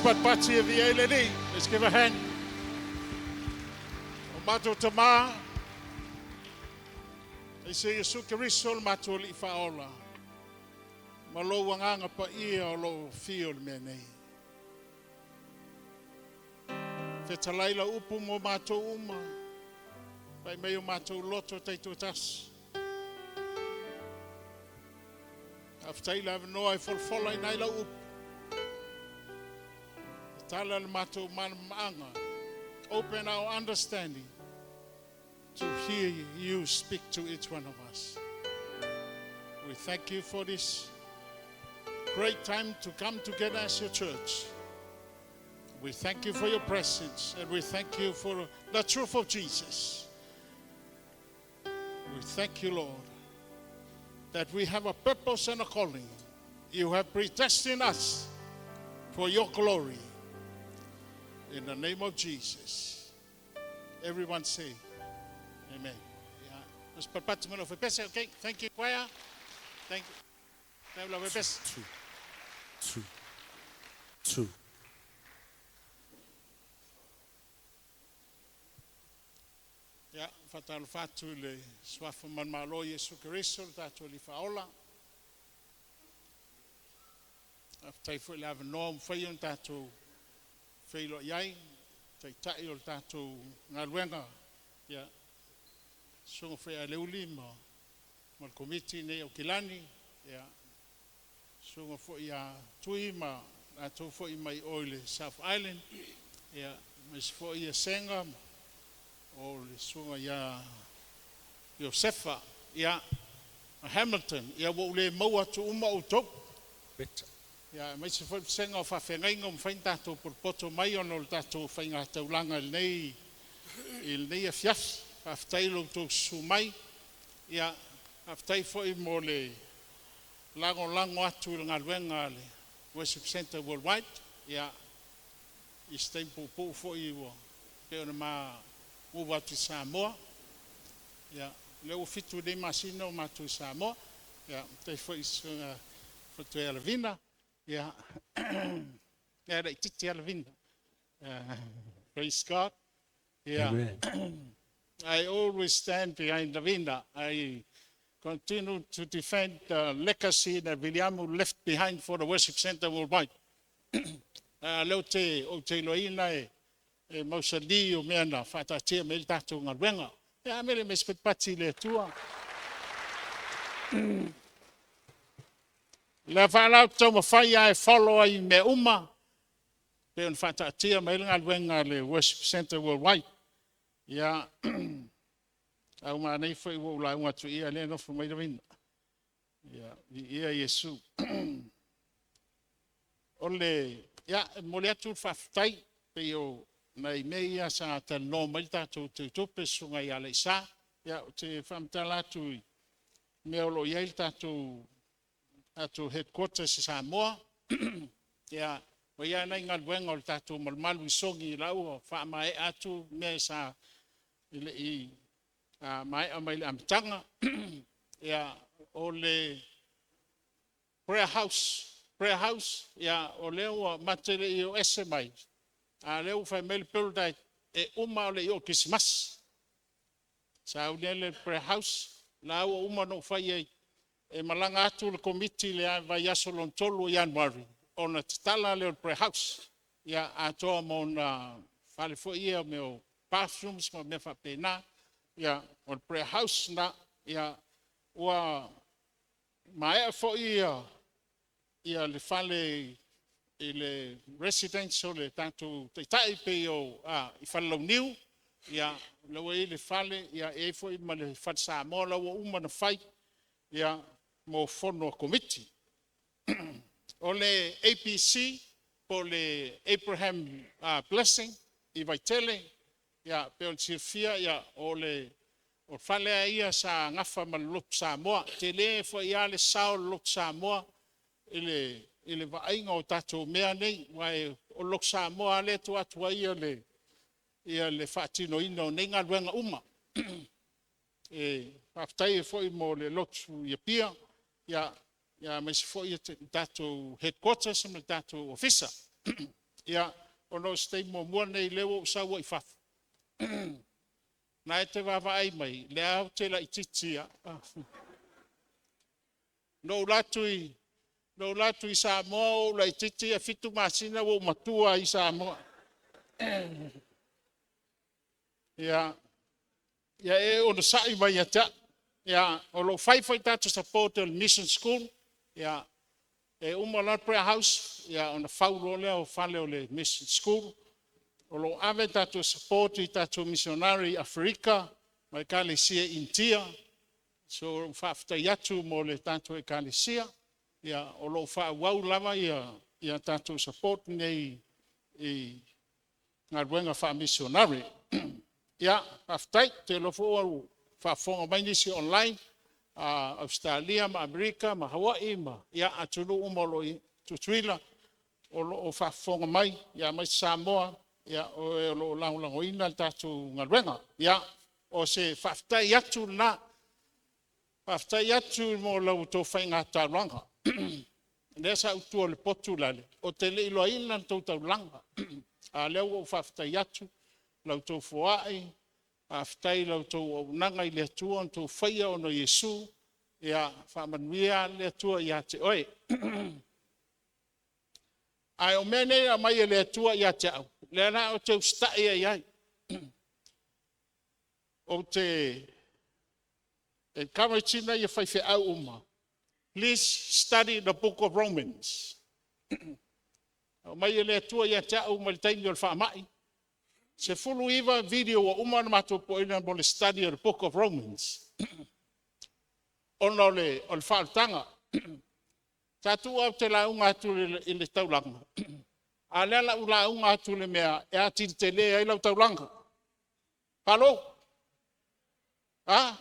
Patipati e via i le Alii. Let's give a hand. O matou tamā, e se Iesu Keriso le matou Alii faaola, ma lou Agaga Paia o loo afio i le mea nei. Fetalai lau upu mo matou uma, pai mai o matou loto taitoatasi. Faafetai le avanoa e folafola ina ai lau upu. Tala le matou malamaaga. Open our understanding to hear you speak to each one of us. We thank you for this great time to come together as your church. We thank you for your presence, and we thank you for the truth of Jesus. We thank you, Lord, that we have a purpose and a calling. You have predestined us for your glory. In the name of Jesus. Everyone say, Amen. Yeah. Okay, thank you, choir. Thank you. 2, 2, 2. Ia, faatalofa atu i le suafa manumalo Iesu Keriso le tatou Alii Faaola. Faafetai foi i le avanoa ua mafai ona tatou feiloai ai, taitai o le tatou galuega, ia, susuga foi ia Leuli ma le komiti nei Aukilani, ia, susuga foi ia Tui ma latou foi mai o i le South Island, ia, aemaise foi ia Sega o le susuga ia Iosefa, ia, Hamilton, ia ua ou le maua atu uma outou. Better. Ia, aemaise foi le vasega o faafeagaiga ua mafai ona tatou potopoto mai ona o le tatou faigataulaga i lenei afiafi. Faafetai lo outou susu mai. Ia, faafetai foi mo le lagolago atu i le galuega a le Worship Centre Worldwide, ia, i se taimi puupuu foi ua pei ona ma move atu i Samoa. Ia, o lea ua 7 nei masina o matou i Samoa. Ia, faafetai foi i le Susuga Faatoe Lavina. Ia, e laitiiti lava Lavina. Praise God. Yeah. Amen. I always stand behind Lavina. I continue to defend the legacy that Viliamu left behind for the Worship Center Worldwide. Leo te o te iloaina e mausali o mea na faataatia mai le tatou galuega. Ia mele me sepatipati i le Atua. Le faalau taumafai lava e follow ai i mea uma pei ona faataatia mai le galuega a le Worship Center Worldwide. Ia, au maanei foi ua ou lauga atu ia lea nofo mai Lavina. Ia, viia Iesu. O le, ia, e momoli atu le faafetai pei o nai mea ia sa talanoa mai le tatou teutupe susuga ia Leisa. Ia, ou te faamatala atu i mea o lo o i ai le tatou headquarters i Samoa. Ia, ua i ai nai galuega o le tatou malumalu i Sogi la ua faamaea atu mea sa i le i maea mai le amataga. Ia, o le prayer house, ia, o lea ua mate le i o ese mai, a lea ua fai mai le builder e uma o le i o Kerisimasi. Sauni ai le prayer house, la ua uma ona ou fai ai, e malaga atu le komiti le vaiaso lona 3 o Ianuari, ona tatala lea o le prayer house. Ia, atoa ma ona fale foi ia, mea o bathrooms ma mea faapena. Ia, o le prayer house na, ia, ua maea foi ia le fale i le residence o le tatou taitai pei o i Falelauniu, ia, la ua i ai le fale, ia, e i ai foi ma le fale Samoa la ua uma ona fai, ia, mo fono a komiti. O le ABC po o le Abraham Blessing i Vaitele, ia, pei ona silafia, ia, o le fale lava ia sa gafa ma le Lotu Samoa. Tele foi lava le sao o le Lotu Samoa i le vaaiga o tatou mea nei, aua o le Lotu Samoa lea e tuu atu ai le faatinoina o nei galuega uma. E faafetai ai foi mo le lotu i Apia, ia, aemaise foi le tatou headquarters ma le tatou ofisa. Ia, ona o se taimi muamua lenei lea ua ou sau ai i fafo, na e te vaavaai mai, lea ou te laitiiti lava. Na ou alu atu i Samoa o ou laitiiti, ae 7 masina ua ou matua ai i Samoa. Ia, ia e onosai mai ia te au. Ia, o lo o fai foi tatou support o le Mission School. Ia, e uma loa le prayer house, ia, ona fau loa lea o fale o le Mission School. O lo o ave tatou support i tatou missionary i Aferika ma Ekalesia i Initia. So, faafetai atu mo le tatou Ekalesia. Ia, o lo o faaauau lava ia tatou support nei i galuega faamisionare. Ia, faafetai. Ou te iloa foi ua faafofoga mai nisi online, Ausetalia ma Amerika ma Hawaii ma ia, atunuu uma o lo o i Tutuila o lo o faafofoga mai, ia aemaise Samoa, ia, o e o lo o lagolagoina le tatou galuega. Ia, o se faafetai atu lena. Faafetai atu mo la outou faiga taulaga. Lea sa ou tu i le potu lale, ou te le iloaina le tou taulaga. A o lea ua ou faafetai atu la outou foai, faafetai i la outou auaunaga i le Atua na outou faia ona o Iesu. Ia faamanuia le Atua ia te oe. Ae o mea nei e aumai e le Atua ia te au, lea la ou te usitai ai i ai. Ou te encourage ina ia faifeau uma, please study the book of Romans. Aumai e le Atua ia te au mai le taimi o le faamai. 19 video ua uma ona matou popoeina mo le study of the book of Romans. Ona o le faaolataga. Sa tuu au te lauga atu i le taulaga, a o lea la u lauga atu i le mea e atili tele ai lau taulaga. Palo! A?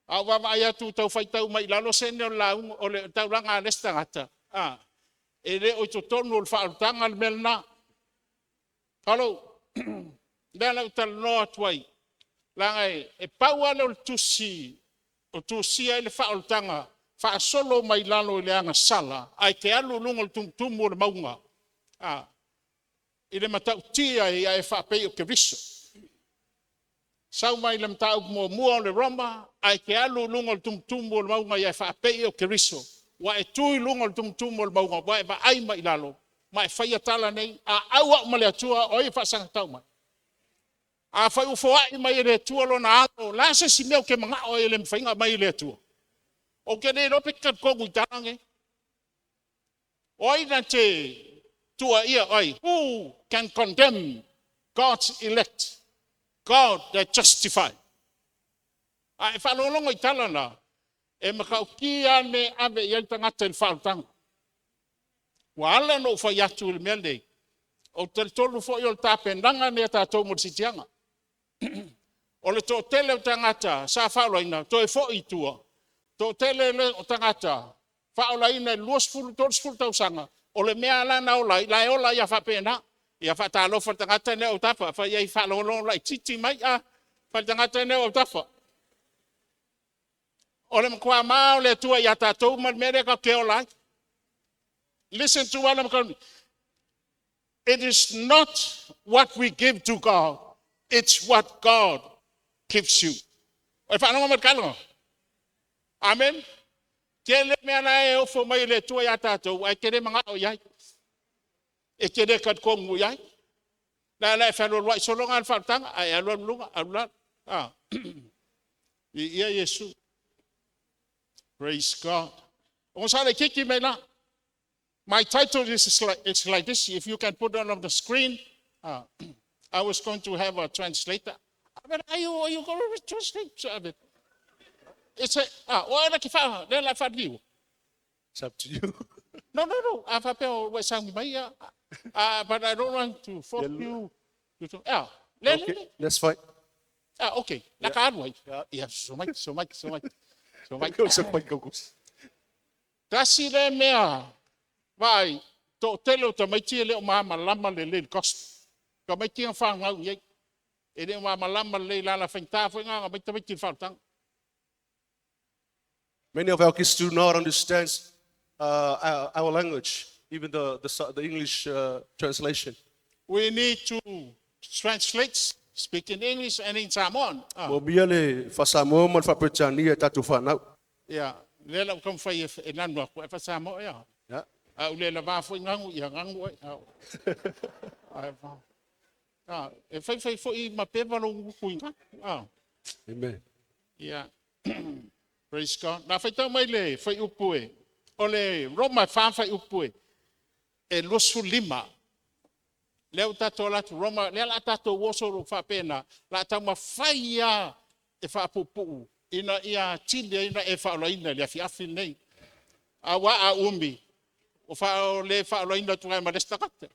A ou vaavaai atu tau faitau mai i lalo sene o le lauga, o le taulaga a le isi tagata, a? E le o i totonu o le faaolataga le mea lena. Hello. Lea la ou talanoa atu ai. Leaga e pau lava lea o le tusi o tusia ai le faaolataga faasolo mai lalo i le agasala ae te alu i luga o le tumutumu o le mauga i le matautia ia e faapei o Keriso. Sau mai le mataupu muamua o le Roma ae te alu i luga o le tumutumu o le mauga ia e faapei o Keriso. Ua e tu i luga o le tumutumu o le mauga, ua e vaai mai i lalo, ma e faia tala nei, a au au ma le Atua, o ai e faasagatau mai? Afai ua foai mai e le Atua lona alo, o le a se isi mea ou te manao ai e le mafai ona aumai e le Atua? Ou te le iloa pe e te talitonu i tala nei. O ai na te tuuaia ai? Who can condemn God's elect? God that justify. A e faalogologo i tala na, e matautia lava le mea e ave i ai le tagata i le faaolataga. Ua ala ona ou fai atu i le mea lenei, ou te talitonu foi o le tapenaga lenei a tatou mo le siitiaga. O le toatele o tagata sa faaolaina toe foi i tua, toatele o tagata faaolaina i le 20, 30 tausaga, o le mea la na ola ai, la e ola ai lava faapena. Ia faatalofa i le tagata lea o autafa, fai ai faalogologo laitiiti mai, fai le tagata lea o autafa. O le matua ma o le Atua ia tatou ma le mea lea tatou te ola ai. Listen to what I'm going. It is not what we give to God, it's what God gives you. O e faalogo mai le tala? Amen. Tele mea la e ofo mai e le Atua ia tatou, ae te le manao i ai. E te le talitonu i ai. La la e fealualuai solo le faaolataga, ae alu alu luga, alu lalo. Ah. Ia Iesu. Praise God. O sa le kiki mai la. My title is like, it's like this. If you can put it on the screen. I was going to have a translator. But are you going to translate? It's a, o la ke fa, le la fa liu. It's up to you. No. A fa pe o wa sangi mai ya. But I don't want to force you. Ah, le, le, Okay, le. that's fine. Ah, okay. La ka alu ai. Yeah. Yeah, so mai, so mai, so mai. So mai. Go so mai, go, go. Tasi le mea, vai, to tele o tamaiti e le o malamalama le le gospel. Tamaiti ang whangau iai. E le o malamalama le la la whainta fo ngā mai tamaiti le whautanga. Many of our kids do not understand our language, even the English translation. We need to translate, speak in English and in Samoan. Ah, Mo mia le whasamoa ma le whaperetania e tātou whanau. Yeah. Le la ukam whai e nanu aku, e wha Samoa ia. Yeah. A ule la vā fo ngangu, ia ngangu ai. Ah, ah, e whai whai fo i ma pepa lo nguku inga. Ah. Amen. Yeah. Praise God. Na whai tau mai le whai upu e. O le Roma wha whai upu e. E 25. Lea o tātou latu Roma, lea la tātou oso ro whapena, la tau ma whai ia e whaapupu, ina ia tili ina e whaolaina le afi afi nei. A wa a umi, o wha o le whaolaina tu ma le stakate.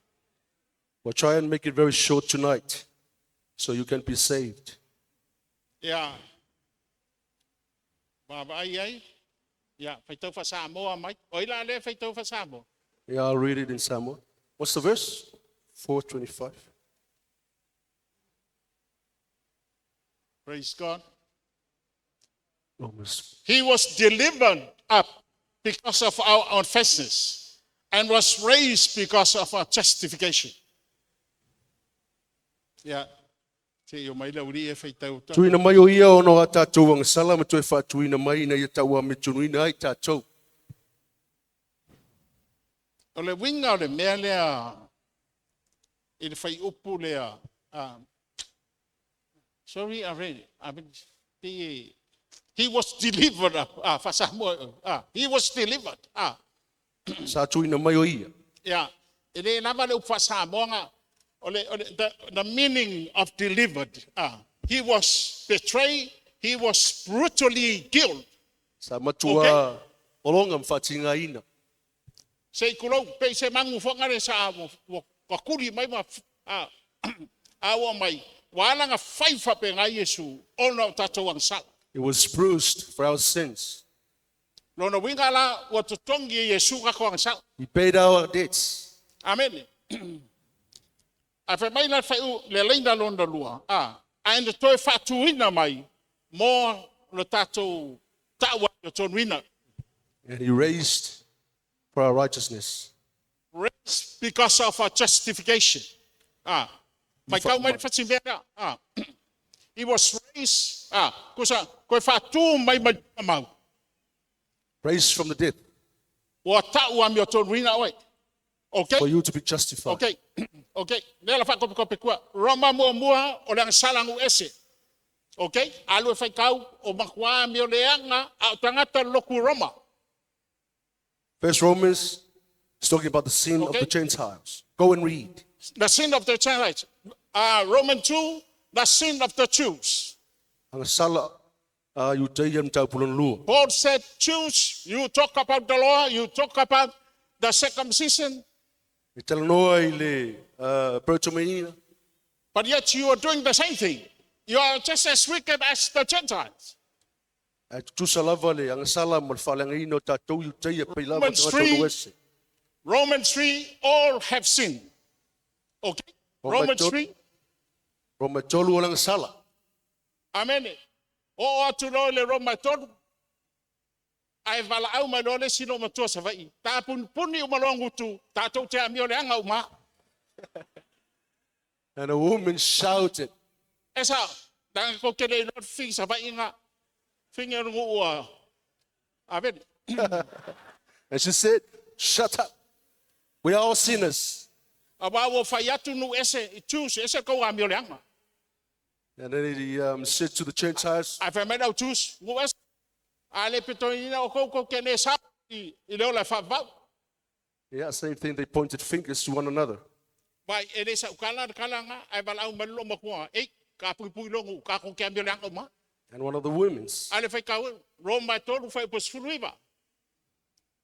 We'll try and make it very short tonight so you can be saved. Ia, wa ai ai, ia, whai tau Samoa mai. O ila le whai tau Samoa. Yeah, I'll read it in Samoa. What's the verse? 425. Praise God. Romans. He was delivered up because of our offenses and was raised because of our justification. Yeah. Te o mai la uri e whai tau ta. Tuina mai o ia ono a tātou ang sala ma toe whaatuina mai ina ia tau a me tunuina ai tātou. O le winga o le mea lea i le whai upu lea. Sorry, I read it. I mean, he was delivered up. Ah, whasamoa. Ah, he was delivered. Ah, Sa tuina mai o ia. yeah. E le lava le upu whasamoa o le, the meaning of delivered. Ah, he was betrayed. He was brutally killed. Sa matua okay. olonga mwhatinga ina. Se i kulou, pe se mangu whangare sa wa kakuri mai ma a a wa mai. Wa alanga whai whape ngā Yesu ona o tātou ang sala. It was bruised for our sins. Lona uiga la ua totogi e Iesu tatou agasala. He paid our debts. Amene. Ae fai mai la le faaiu le laina lona lua, a, ae na toe faatuina mai mo le tatou tau amiotonu. And he raised for our righteousness. Raised because of our justification. Ah, mai kau mai le fati mea lea. Ah. He was raised, ah, kusa, koe faatu mai mai mau. Raised from the dead Ua tau amiotonuina oe. Okay? for you to be justified. Okay. Okay. Lea la whaakopekope kua. Roma mua mua o le agasala nuu ese. Okay? Alu e whaikau o makua mi o le anga a o tangata loku Roma. First Romans is talking about the sin of Okay. the Gentiles. Go and read. The sin of the Gentiles. Roman 2, the sin of the Jews. Agasala Iutea mataupu lona lua. Paul said, Jews, you talk about the law, you talk about the circumcision, E talanoa i le peretomeina, but yet you are doing the same thing. You are just as wicked as the Gentiles. ae tutusa lava le agasala ma le faaleagaina o tatou Iutea pei lava Romans tagata 3. o ese. Romans 3, all have sinned. Okay? Roma Romans tolu. 3, Roma tolu o le agasala. Amen. O atu loa i le Roma tolu. Ae valaau mai loa le isi loomatua Savaii. Tapunipuni uma loa gutu, tatou te amio leaga uma. And a woman shouted, E sao, leaga kou te le iloa le figi Savaii ga. Figi o le nuu a Aveni. and she said, Shut up. We are all sinners. Auā ua fai atu nuu ese i Jews, e ese le kou amio leaga. And then he said to the Gentiles, Ae fai mai le au Jews, nuu ese. A le pitoina o kou kou te le sao i le ola e faavavau. Yeah, same thing. They pointed fingers to one another. Vai, e le sa'u kala le kala ga, ae valaau mai le loomatua, ei, kapuipui lou nuu, tatou te amio leaga uma. And one of the women's, A le faitau, Roma e tolu fuaiupu 19.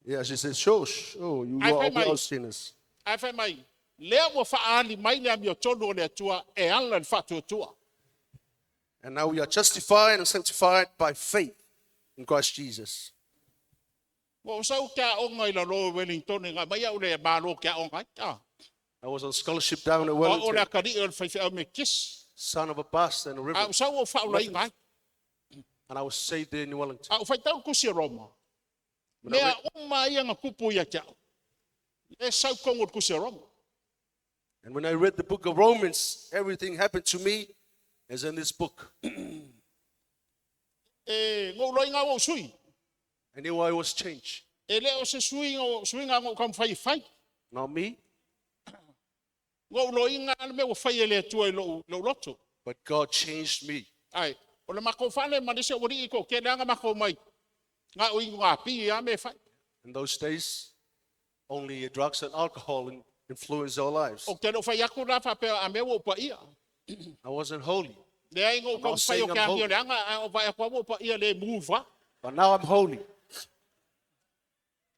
yeah, she said, Sure, sure, you I are find we my- all sinners. Ae fai mai, lea ua faaali mai le amiotonu o le Atua e ala i le faatuatua. And now we are justified and sanctified by faith in Christ Jesus. Ua ou sau ke aoga i lalo o Wellington e mai au le malo ke aoga ai. Ah, I was on scholarship down at o au le Wellington, akalii o le faifeau Metotisi. son of a pastor and a A reverend, ou sau ou faaulaiga ai. and I was saved there in Wellington. A ou faitau le tusi a Roma. When I Mea read, uma ia na tupu ia te au. E sau totonu o le tusi a Roma. and when I read the book of Romans, everything happened to me as in this book. E gou loiga ua ou sui. I knew I was changed. E le o se suiga, suiga na ou taumafai e fai. Not me, Gou loiga le mea ua fai e le Atua i lou loto. but God changed me. Ai, o le makou fale ma nisi o alii e toatele lava na makou omai. Na o inu gapi lava mea e fai. In those days, only drugs and alcohol influenced our lives. Ou te le o fai atu la faapea a mea ua ou paia. I wasn't holy, Leai na ou not taumafai o saying ke I'm amio holy. leaga, ae o vaai atu lava ua ou paia le mu fa. but now I'm holy.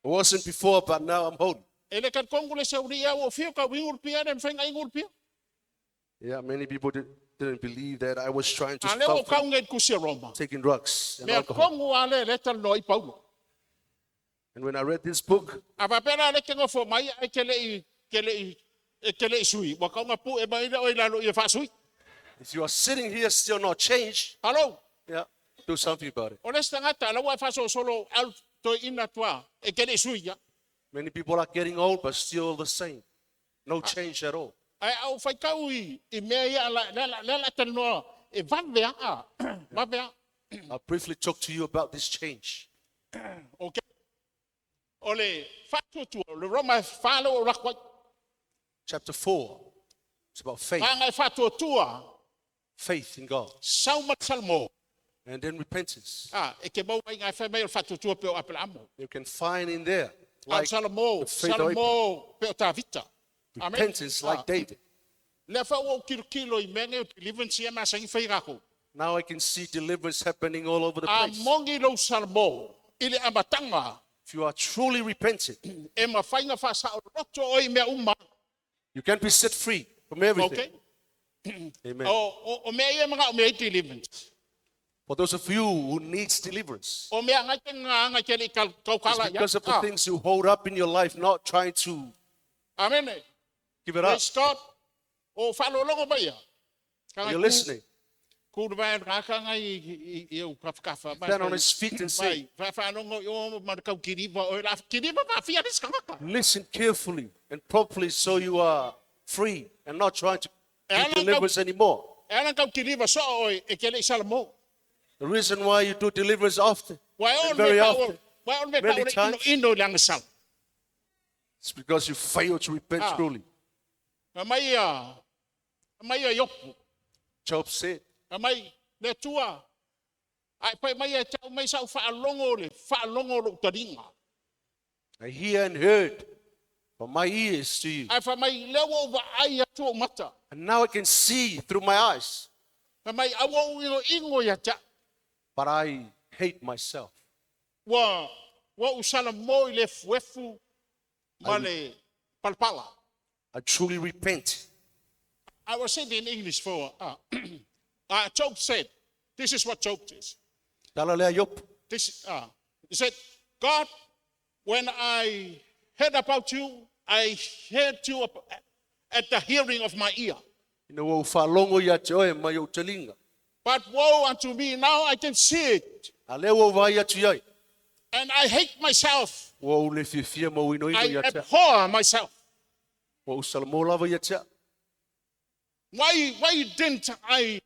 I wasn't before, but now I'm holy. E le talitonu le isi aualii a ua ou fia tau inu le pia, e le mafai ona inu le pia. Yeah, many people didn't believe that I was trying to A lea ua ou stop tau nei i le tusi a Roma. taking drugs and Mea alcohol. tonu lava lea e talanoa ai Paulo. And when I read this book, A faapea la lea e te nofo mai ae te lei, te lei, e te lei sui. Ua tatau ona pue mai le oe i lalo ia faasui. if you are sitting here still not changed, Hello, yeah, do something about it. o le isi tagata, la ua e faasolosolo alu toeaina atu lava, e te lei sui ia. Many people are getting old, but still the same. No change at all. Ae a ou faitau i, i mea ia, la, la, la, la, la talanoa, e vave a, vave a. I'll briefly talk to you about this change. Okay. O le faatuatua, o le Roma e fa lea ua ou alu atu ai. Chapter 4, it's about faith, Vaega e faatuatua, faith in God, sau ma le Salamo. and then repentance. Ah, e ke maua ai ngā whai mai o le faatuatua pe o Apelamo. You can find in there, A like Salamo, the faith of Abraham, Salamo pe o Tavita. Amen. repentance Ah, like David. Lea fa ua ou kilokilo i mea nei o deliverance ia masani fai rākou. Now I can see deliverance happening all over the A place. moni lou Salamo i le amataga If you are truly repentant, e mafai ona faasaoloto oe i mea uma. you can be set free from everything. Okay? Amen. O mea ia e manao mea ai deliverance. For those of you who needs deliverance, O mea ngai te ngā ngai te le kau it's kala ia. because of the Ah, things you hold up in your life, not trying to Amen. give it up. Praise God. O whalolongo mai ia. Ka Are ngai you listening? Ku te vai ngā ngai i au kawhakawha. Stand on his feet and say, Mai, whawhanongo i o mana kau kiriwa o la kiriwa wha whia ris kangaka. listen carefully and properly so you are free and not trying to Alan, do deliverance anymore. E ana kau kiriwa so o e kele i salamo. The reason why you do deliverance often, Wai o and me very ka o, often, wai o me ka many o le ino times. ino le angasau. it's because you fail to repent Ah. truly. A mai a, a mai a iopu. Job said, A mai le tua. Ai pai mai e tau mai sau whaalongo le, whaalongo lo taringa. I hear and heard from my ears to you. Ai wha mai leo o wa ai atu o mata. And now I can see through my eyes, Wha mai awa o ingo ingo ia tia. but I hate myself. Wa, wa usala mo i le fuefu ma le palpala. I truly repent. I was said in English for, Job said, this is what Job says. Tala lea Job. This, he said, God, when I heard about you, I heard you at the hearing of my ear. Ina ua whaalongo ia te oe mai o te linga. But woe unto me, now I can see it, A lea ua vai atu iai. and I hate myself. Ua u le fiafia ma ino ino I ia te. abhor myself. Ua u salamo lava ia te. Why didn't I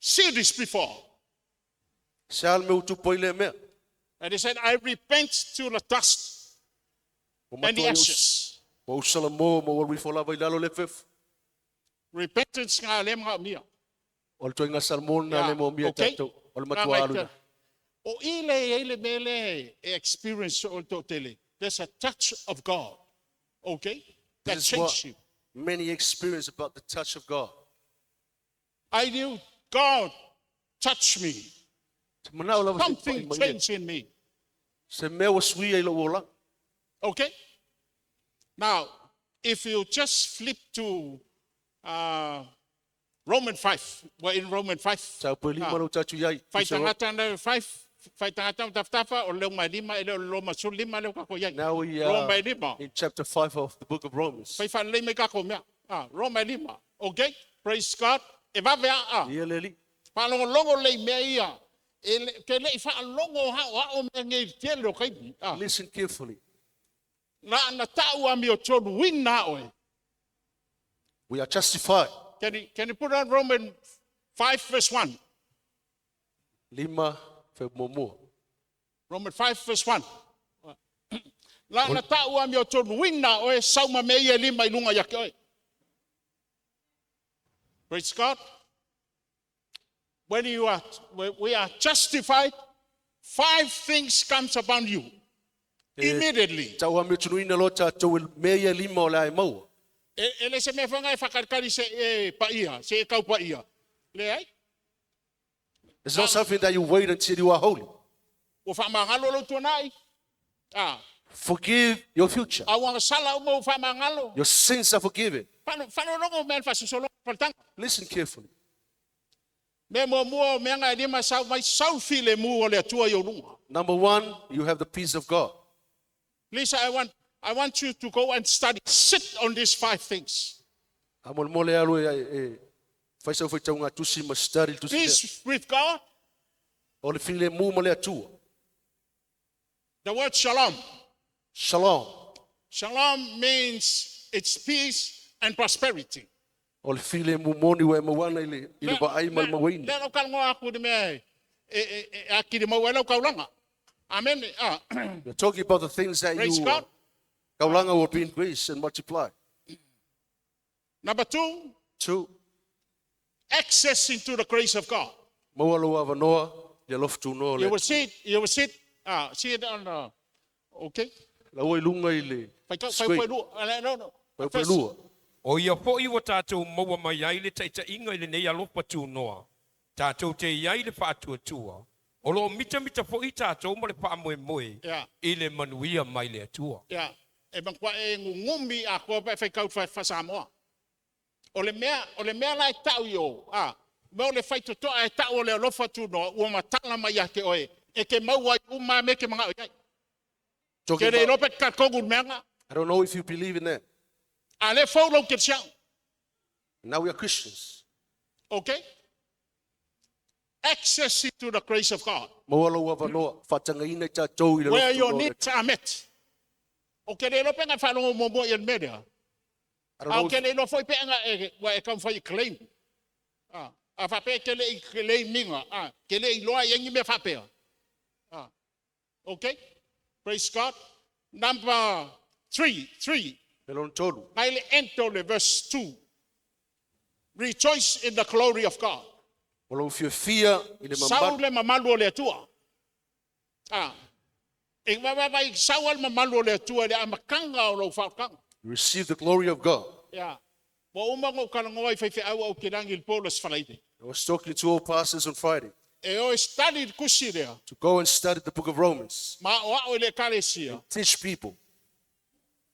see this before? Se al me utupo i le mea. And he said, I repent to the dust Ua and the matua i u- ashes. Ua u salamo ma ua rifo lava i lalo le fefu. Repentance ngā le mga mia. O le toenga salamo na le mo mia okay. tātou. O le Ngā matua ngai alu. te- O i le e le mele e experience o tō tele. There's a touch of God. Okay? That This is what changes you. many experience about the touch of God. I knew God touched me. Te manao lava se Something pai mai le. changed in me. Se mea ua suia i lo ola. Okay? Now, if you just flip to Roman 5, we're in Roman 5. Sa upo lima lau tātou iai. Fai tangata na 5, fai tangata taftafa o leo mai lima, e leo loma sul lima leo kako iai. Now we Roma are e lima. in chapter 5 of the book of Romans. Fai whanlei mai kako mea. Ah, Roma e lima. Okay? Praise God. E vave a a. Ia le li. Whalongo lei mea ia. E le, ke lei whaalongo ha o a o mea ngei tele o kaipi. Ah. Listen carefully. Na na tau a mi o tonu wina oe. We are justified. Can you put on Roman 5 verse 1? Lima fe momua. Roman 5 verse 1. La na tau a mi o tonu wina oe sauma me ia lima i lunga ia ke oe. Praise God. When we are justified, 5 things comes upon you immediately. Tau a mi tunu ina lo tātou e mea ia lima o le ai maua. E le se mea whanga e whakarikari se e paia, se e kau paia. Le ai? It's not something that you wait until you are holy. O whamangalo lo tuanai. Ah, Forgive your future. a wanga sala o whamangalo. Your sins are forgiven. Whano rongo mea whasosolo paltanga. Listen carefully. Me mua mua o mea ngai lima sau mai sau file mu o le atua i o lunga. Number 1, you have the peace of God. Lisa, I want you to go and study. Sit on these 5 things. A mole mole alu e, e, whai sau whai tau ngā tusi ma study tusi. Peace with God. O le file mu ma le atua. The word shalom. Shalom. Shalom means it's peace and prosperity. O le file mu moni wa e mawana i le, i le vaai ma le mawaina. Le lau kalongo aku ni mea e a kiri mau e lau kaulanga. Amen. Ah. We're talking about the things that Praise you God. kaulanga will be increased and multiply. Number 2, 2, access into the grace of God. maua lau avanoa, ia lofu tūnoa You le. will see it, you will see it, see it on the, okay? Lau ai lunga i le Fai kau, fai screen. pui lua, no, no. Fai pui First, lua. O ia foi ua tātou maua mai ai le taitaiga i lenei alofa tūnoa. Tātou te iai le whaatuatua. O lo mita mita foi tātou ma le whaamoemoe Yeah. i le manuia mai le atua. Yeah. E mangkua e ngungumi a kua pa fai kau fai Samoa. O le mea, o le mea lai tau i o. Ah, Mea o le faitotoa e tau o le alofa tunoa, ua matala mai ia te oe, e te maua ai uma mea e te manao i ai. Talking Ke le about, iloa pe te talitonu i le meaga, I don't know if you believe in that. a le fou lou kerisiano. Now we are Christians. Okay? Access to the grace of God. Maua lou avanoa, faatagaina i tatou i le Where alofa your tunoa o le needs are met. O ke le iloa pe na faalogo muamua i le mea lea. I don't A know o if ke le iloa foi pe ana e, ua e taumafai e claim. Ah, a faapea e te le i claim iga. Ah, ke le iloa i ai ni mea faapea. Ah, okay? Praise God. Number three. le lona tolu. Mai le ento le verse 2. Rejoice in the glory of God. O lou fiafia i le Sau mamalu. le mamalu o le Atua. Ah, e vavavai sau le mamalu o le Atua i le amataga o lou faaokaga. You receive the glory of God. Ia. Ua uma ona ou talanoa i faifeau au kilagi i le po o le Aso Faraile. I was talking to all pastors on Friday E o e study le tusi lea, to go and study the book of Romans. ma o ao i le ekalesia. Teach people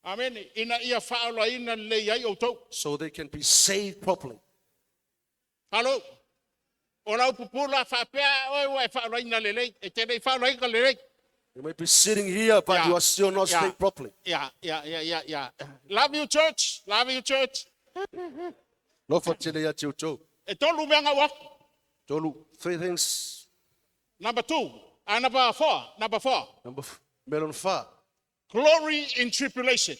Amene, ina ia faaolaina lelei ai outou. so they can be saved properly. Halo. O lau pupula faapea oe ua e faaolaina lelei. E te le i faaolaina lelei. You may be sitting here, but Yeah. you are still not Yeah. saved properly. Yeah. Love you, church. Love you, church. Lofa tele ia te outou. E tolu mea ngau aku. Tolu, three things. Number two. Number four. Number four. Number melon fa. Glory in tribulation.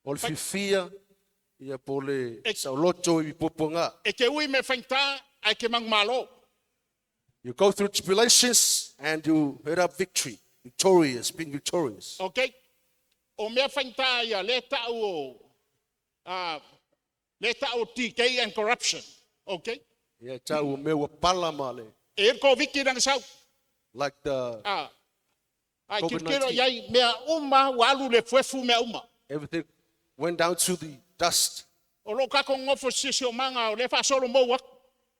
O le fiafia ia po le E- sauloto i puapuaga. E te ui me whainta ai ke mangumalo. You go through tribulations and you head up victory, victorious, being victorious. Okay? O mea whainta ia le tau o, le tau o decay and corruption. Okay? Ia tau o mea ua pala ma le, E ko viki nanga sau. like the Ai COVID-19. kirikiro iai mea uma ua alu le fuefu mea uma. everything went down to the dust. O lo kako ngofo sisi o manga o le whaasolo mou aku.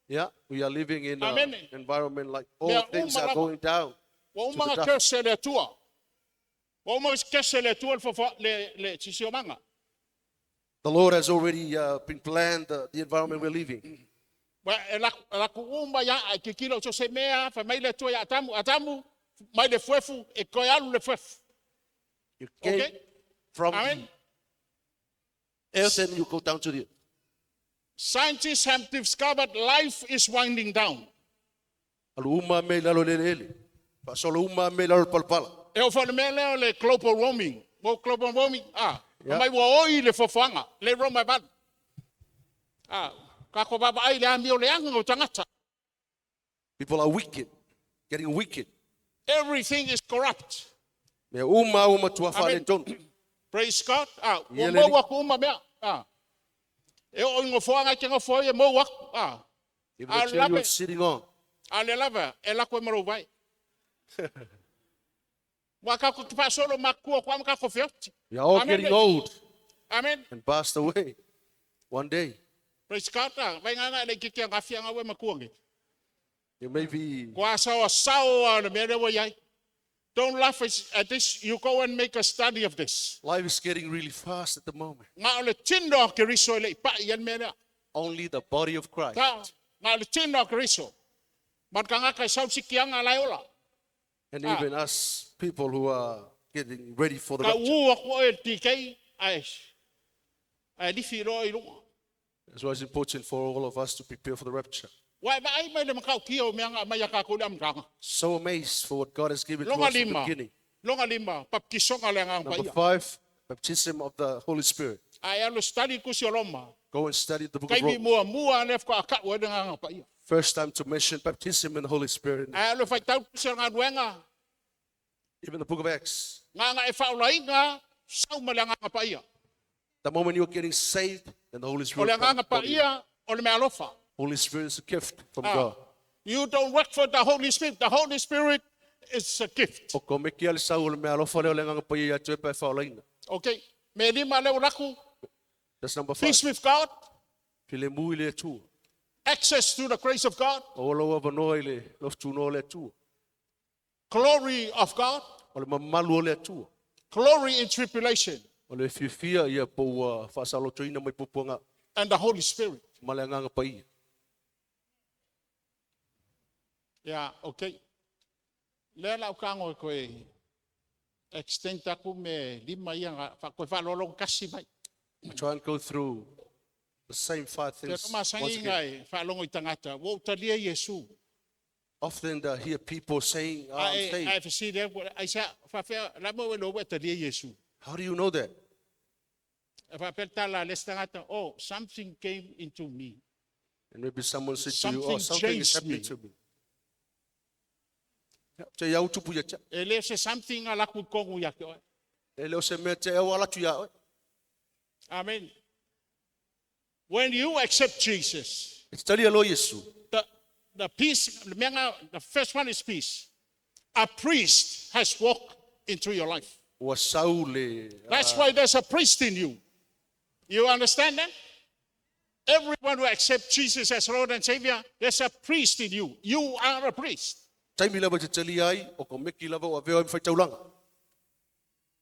Yeah, we are living in an Amen. environment like all Mea things uma are lava. going down. Ua To uma the nga dust. kese le atua. Ua uma kese le atua le, fofo, le sisi o manga. The Lord has already been planned the environment we're living. Wa e laku, e laku uma ia ai kikilo so se mea, fa mai le atua ia atamu, atamu, mai le fuefu, e koe alu le fuefu. You came Okay. from Amen. the earth and you go down to the earth. Scientists have discovered life is winding down. Alu uma me lalo lele ele. Faasolo uma me lalo palapala. E o whane mea leo le global warming. Mo global warming, ah. Yeah. Mai ua oi le fofoanga, le roma valu. Ah, kako baba ai le ami o le anga o tangata. People are wicked, getting wicked. Everything is corrupt. Mea uma uma tua Amen. whale tonu. Praise God. Ah, Ia ua le mau aku uma mea. Ah. E o ingo foanga ke ngo foa e mau aku. Ah. Even the I chair love you are it. sitting on. A le lava, e lako e marau vai. Wa kako ki pasolo makua kwa makako fioti. We are all Amen. getting old Amen. and passed away one day. Praise God. Ah, vai nganga le kiki nga fianga we makua nge. You may be Kwa sao sao a le mere wa yai. Don't laugh at this. You go and make a study of this. life is getting really fast at the moment. Nga o le tino o Keriso e le ipa i el mere. Only the body of Christ Ta, nga o le tino o Keriso. Man ka ngaka i sau sikianga lai ola. and Ah. even us people who are getting ready for the Ka rapture. ua ko e TK ai. Ai lifi roa i lunga. That's why it's important for all of us to prepare for the rapture. Wai ba ai mai le makau kia o mea nga mai a kako le amtanga. So amazed for what God has given to Longa us from the lima. beginning. Longa lima. Papkisonga le nganga Number paia. 5, baptism of the Holy Spirit. Ai alo study kusi o Roma. Go and study the book of Kai mi Romans. mua mua le whaka akau e le nganga paia. First time to mention baptism in the Holy Spirit. Ai alo whaitau kusi o ngā nuenga. Even the book of Acts. Nganga e whaolainga, sau ma le nganga paia. The moment you're getting saved, then the Holy O Spirit. le comes nganga upon you. paia, o le mea alofa. Holy Spirit is a gift from Ah. God. You don't work for the Holy Spirit. The Holy Spirit is a gift. O ko me kia le sau o le mea alofa leo le nganga paia ia te pa e whaolaina. Okay. Me lima leo raku, That's number 5. peace with God, Pile mui le atua. access to the grace of God, O lau avanoa i le loftunoa o le atua. glory of God, O le mamalu o le atua. glory in tribulation, O le fiafia ia po ua whaasalotoina mai pupuanga and the Holy Spirit. ma le nganga paia. Ia, okay. Lea la o kago e koe extend aku me lima ia nga fa koe whaalolo kasi mai. I try and go through the same five Te things roma once sangi again. nga e whaalongo i tangata. Wo utalia Yesu. Often I hear people saying, oh, I'm Ai ai saved. whasiri ai sa whawhea la mo welo utalia Yesu. How do you know that? E whapel tala les tangata, oh, something came into me. And maybe someone said to you, oh, Something something is changed happening me. to me. Te iau tupu ia tia. E le se something a laku kongu ia ke oe. E leo se mea te au alatu ia oe. Amen. When you accept Jesus, E te tali alo Yesu. the peace, le mea nga- the first one is peace. A priest has walked into your life. Ua sau le. That's why there's a priest in you. You understand that? Everyone who accepts Jesus as Lord and Savior, there's a priest in you. You are a priest. Taimi lava te tali ai, o ko meki lava o aveo ai mwhaitaulanga.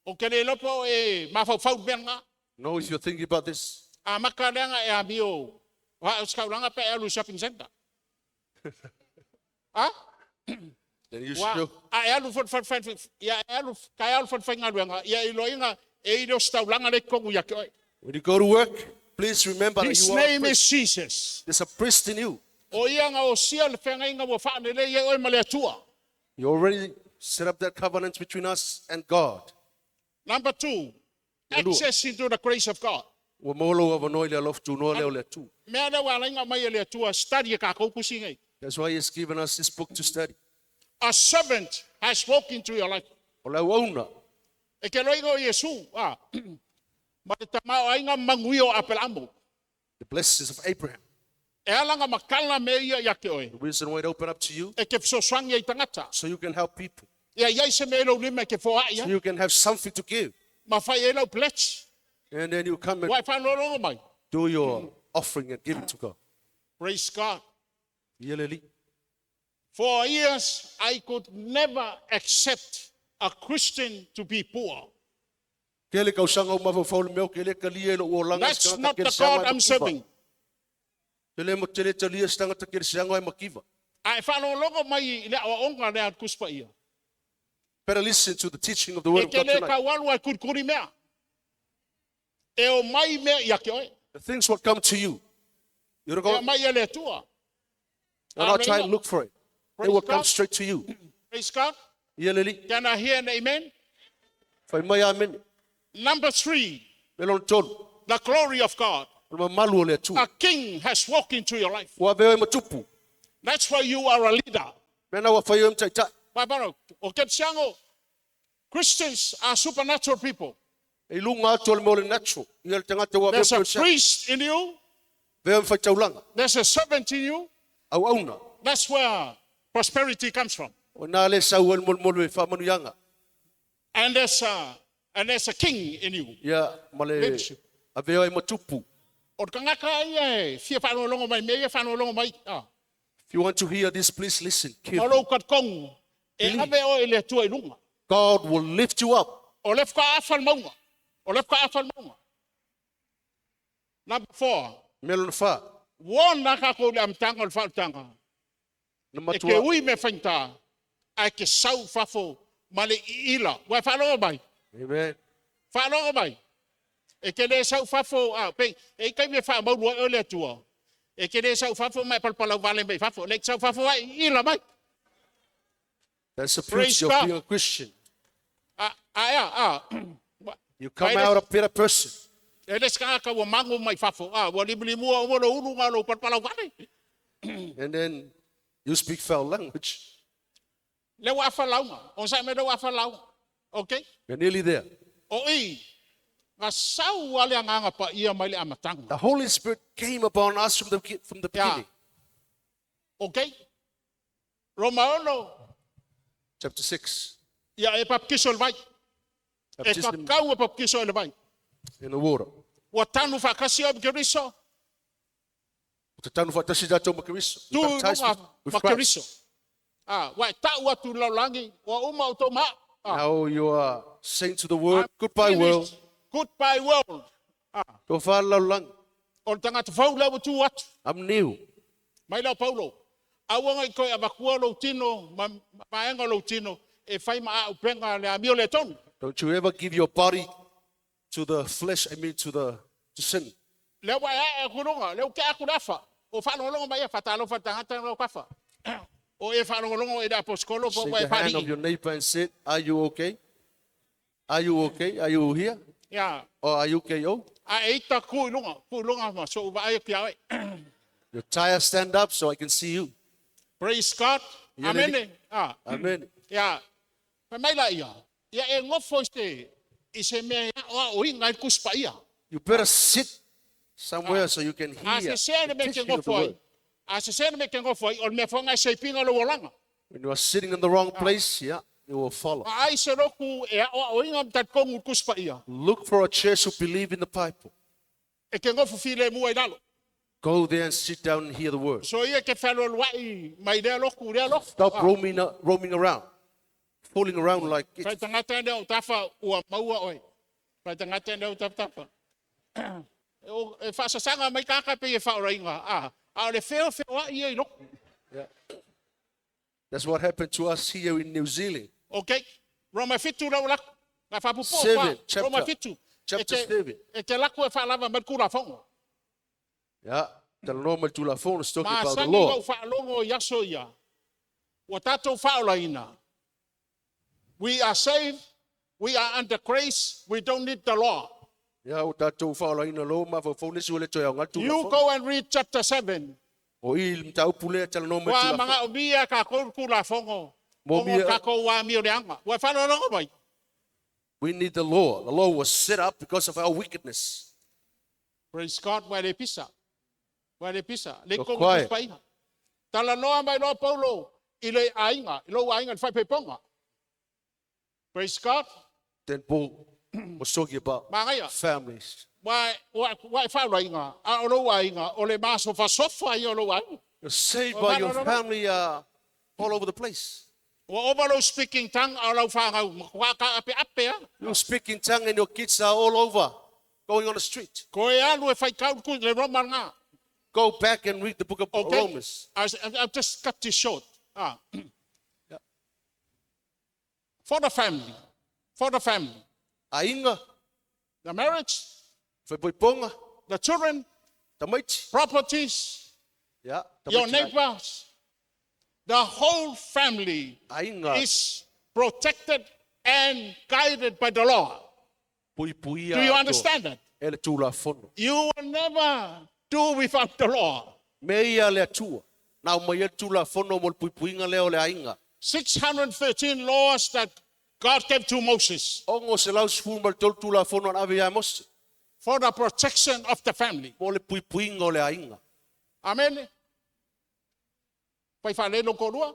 O ke le lopo e mafaufau mea nga. No, if you're thinking about this, A maka leanga e a mio. Wa o skaulanga pe e alu shopping center. Ha? then you Wa should a e alu fot fot fot ia e alu ka e alu fot fot ngaluenga ia i loinga e i lo staulanga le kongu ia ke oe. When you go to work, please remember that His you are a name is priest. Jesus. There's a priest in you. O ia nga o sia le whenga inga wa whaanele ia oe ma le atua. You already set up that covenant between us and God. Number two, Lua. access into the grace of God. Ua molo ua vanoi le alofu tūnoa leo le atu. Mea lea ua lainga mai e le atua, study e kākou kusi ngai. That's why he has given us this book to study. A servant has walked into your life. O lau auna, E ke loinga o Yesu, ah, ma te tamao ainga mangui o Apelamo. the blessings of Abraham. E alanga makala me ia ia ke oe. The reason why it opened up to you, E ke fesoasoani ai tangata. so you can help people. Ia iai se me lo lima e ke foa So ia. you can have something to give. Ma whai e lau pledge. And then you come and Wai whanolongo mai. do your offering and give it to God. Praise God. Ieleli. For years, I could never accept a Christian to be poor. Ke le kausanga o mawhau le meo, ke le kalia e lo o langa That's se not tangata the ke le seanga God e I'm makiva. serving. Te le mo te le talia se tangata ke le seanga e makiva. A e whanolongo mai i le awaonga le kuspa ia. Better listen to the teaching of the word E of ke God le tonight. kaualu ai kurikuri mea. E o mai mea ia ke oe. The things will come to you. You don't E go o mai e le atua. and not try and look for it. They Praise will come God. straight to you. Praise God. Ieleli. Can I hear an amen? Whai mai amen. Number three, Me lona tolu. the glory of God. O le mamalu o le atua. A king has walked into your life. Ua veo e matupu. That's why you are a leader. Mena ua whai o mtaitai. Pai o ke siango, Christians are supernatural people. E lunga atu o le mea o le natural. Ia le tangata ua There's veo a pe priest in you. Veo mwhai taulanga. There's a servant in you. Au auna. That's where prosperity comes from. O nā le sau el molomolo e whamanu ianga. And there's a king in you. Ia ma le Leadership. a veo e matupu. O te kangaka ia e fia whanolongo mai, me ia whanolongo mai. Ah. If you want to hear this, please listen. O Carefully. lou katkongu, e ave o e le atua i lunga. God will lift you up. O le whaka awha le maunga. O le whaka awha le maunga. Number four, Mea lona wha. wona ka kou le amtanga o le whautanga. Na E ke matua. ui me whainta, a ke sau fafo ma le iila. Wai whaalogo mai, Amen. whaalogo mai. E ke le sau fafo, a, pe, e kai me wha maurua e o le atua. E ke le sau fafo mai palpalau vale mai fafo. Le sau fafo ai iila mai. That's the Praise beauty of God. being a Christian. A, a, a, a. You come Ai, out a better person. E le skaka ua mangu mai fafo. A, ua limulimua o lo ulu ngā lo palpalau vale. And then you speak foul language. Le ua awha launga. O sa me le ua awha launga. Okay? You're nearly there. O i, ngā sau ale anganga pa ia mai le amatanga. The Holy Spirit came upon us from the Yeah. beginning. Okay? Roma ono, Chapter 6. ia e papikiso le vai. E Baptism kakau e papikiso le vai. in the water. Ua tanu whakasi o Keriso, O te tanu whaatasi tātou ma Keriso. tu We baptized lunga with ma Christ. Keriso. Ah, wa tau atu laulangi, ua uma o tō maa. Ah, Now you are saying to the world, goodbye finished. world. Goodbye world. Tō whalau langi. O le tangata fau leo tu atu. I'm new. Mai lau Paulo. Aua ngai koe avatua lou tino ma vaega o lou tino e fai ma aupega le amio le tonu. Don't you ever give your body to the flesh, I mean to the to sin. Lea ua e ae atu i luga, lea ua tea atu le afa. O faalogologo mai ia, faatalofa i le tagata na lau afa. O e faalogologo i le aposetolo po Shake ua e the hand of faalii. your neighbor and say, Are you okay? Are you okay? Are you here? Ia, Or are you KO? a e ita ku i luga, ku i luga ma so'u vaai atu iā oe. Your tire stand up so I can see you. Praise God. Ia Amene. le- Ah, Amen. ia, fai mai laia, ia e gofo i se, i se mea e aoaoina ai le Tusi Paia. You better sit somewhere so you can A hear sesē le the mea e te teaching of the gofo ai, word. a sesē le mea e te gofo ai, o le mea foi lena e seipina lou olaga. When you are sitting in the wrong place, yeah, you will follow. Vaai se lotu e aoaoina ma talitonu i le Tusi Paia, Look for a church who believe in the Bible. e te gofo filemu ai i lalo. Go there and sit down and hear the word. Soia e te fealualua'i mai lea lotu i lea lotu. Stop roaming, roaming around, fooling around like Fai it's tagata lea o tafa ua maua oe. Fai tagata lea o tafatafa. E o- E faasasaga mai tagata pei e faaolaina. A, a o le feofeoa'i ia i loko. That's what happened to us here in New Zealand. Okay? Roma 7 lau lako. Na faapupu'u Seven, fa. chapter- Roma 7. chapter E te- 7. E te lako e faalava mai le Tulafono. Yeah, the normal Tulafono is talking about the Masani law. lou faalogo i aso ia. Ua tatou faaolaina. We are saved. We are under grace. We don't need the law. Yeah, o tatou faolaina lo ma faufau nisi o le toe aoga You Tulafono. go and read chapter 7. O i le mataupu lea talanoa mai Ua Tulafono. magaomia tatou le Tulafono. Mo Ona mia- tatou amio leaga. Ua e faalogologo mai. We need the law. The law was set up because of our wickedness. Praise God, ua e le pisa. Ua e le pisa. Le You're kogo quiet. paia. Talanoa mai loa Paulo i le aiga, i lou aiga i le faipaipoga. Praise God. Then Paul was talking about Magaia. families. Ua ua ua e faolaina, a o lou aiga, o le masofasofa ia o lou aiga. You're saved Well, by no, your no, no. family all over the place. Ua ova lou speaking tongue a o lau fanau, matua ka ape ape a. You speak in tongue and your kids are all over, going on the street. Ko e alu e faitau le ku- le Roma lena. Go back and read the book of Okay? Romans. I'll just cut this short. Ah. For the family. For the family. Aiga, The marriage, faipaipoga, the children, tamaiti. properties, Yeah, your tamaiti. neighbors, the whole family Aiga, is protected and guided by the law. puipuia Do you atoa. understand that? E le Tulafono. You will never do without the law. Me ia le Atua. Na o mai e le Tulafono mo le puipuiga lea o le aiga. 613 laws that God gave to Moses Ogo se lau sefulu ma le tolu Tulafono na ave ia Mose. for the protection of the family. Mo le puipuiga o le aiga. Amen. Pai whale lo korua.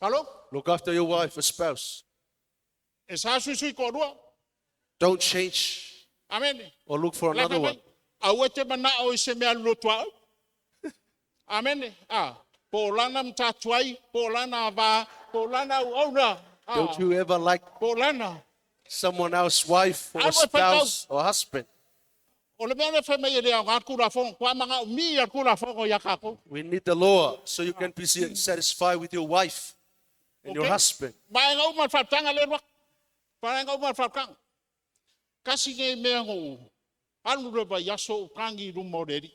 Hello? Look after your wife or spouse. E sa sui sui korua. Don't change Amen. or look for another one. Aua te mana'o i se mea lotu au. Amen. Ah, po o lana matatuai, po o lana va, po o lana auauna. Ah, Don't you ever like po o lana. someone else's wife or Aua e whaitau. spouse or husband. O le mea le whai mai e lea o ngā Tulafono, kua magaomia le Tulafono ia kākou. We need the law so you can be satisfied with your wife and your Okay. husband. Vaega uma le faaputaga le luaku. Vaega uma le faaputaga. Kasi nei mea go alu le vaiaso o kagi i luma o le Alii.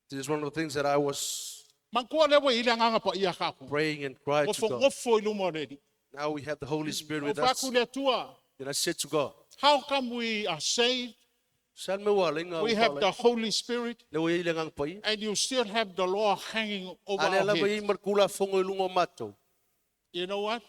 This is one of the things that I was Manatua lea ua i ai le Agaga Paia kākou. praying and crying to God. Gofogofo i luma o le Alii. Now we have the Holy Spirit O with us. faaku le Atua, Then I said to God, how come we are saved? "Sal me ua lenga We ua have whaale. the Holy Spirit Le ua i le ngang pai. and you still have the law hanging over Ale our lava head. i markula fongo i lunga o mātou. You know what?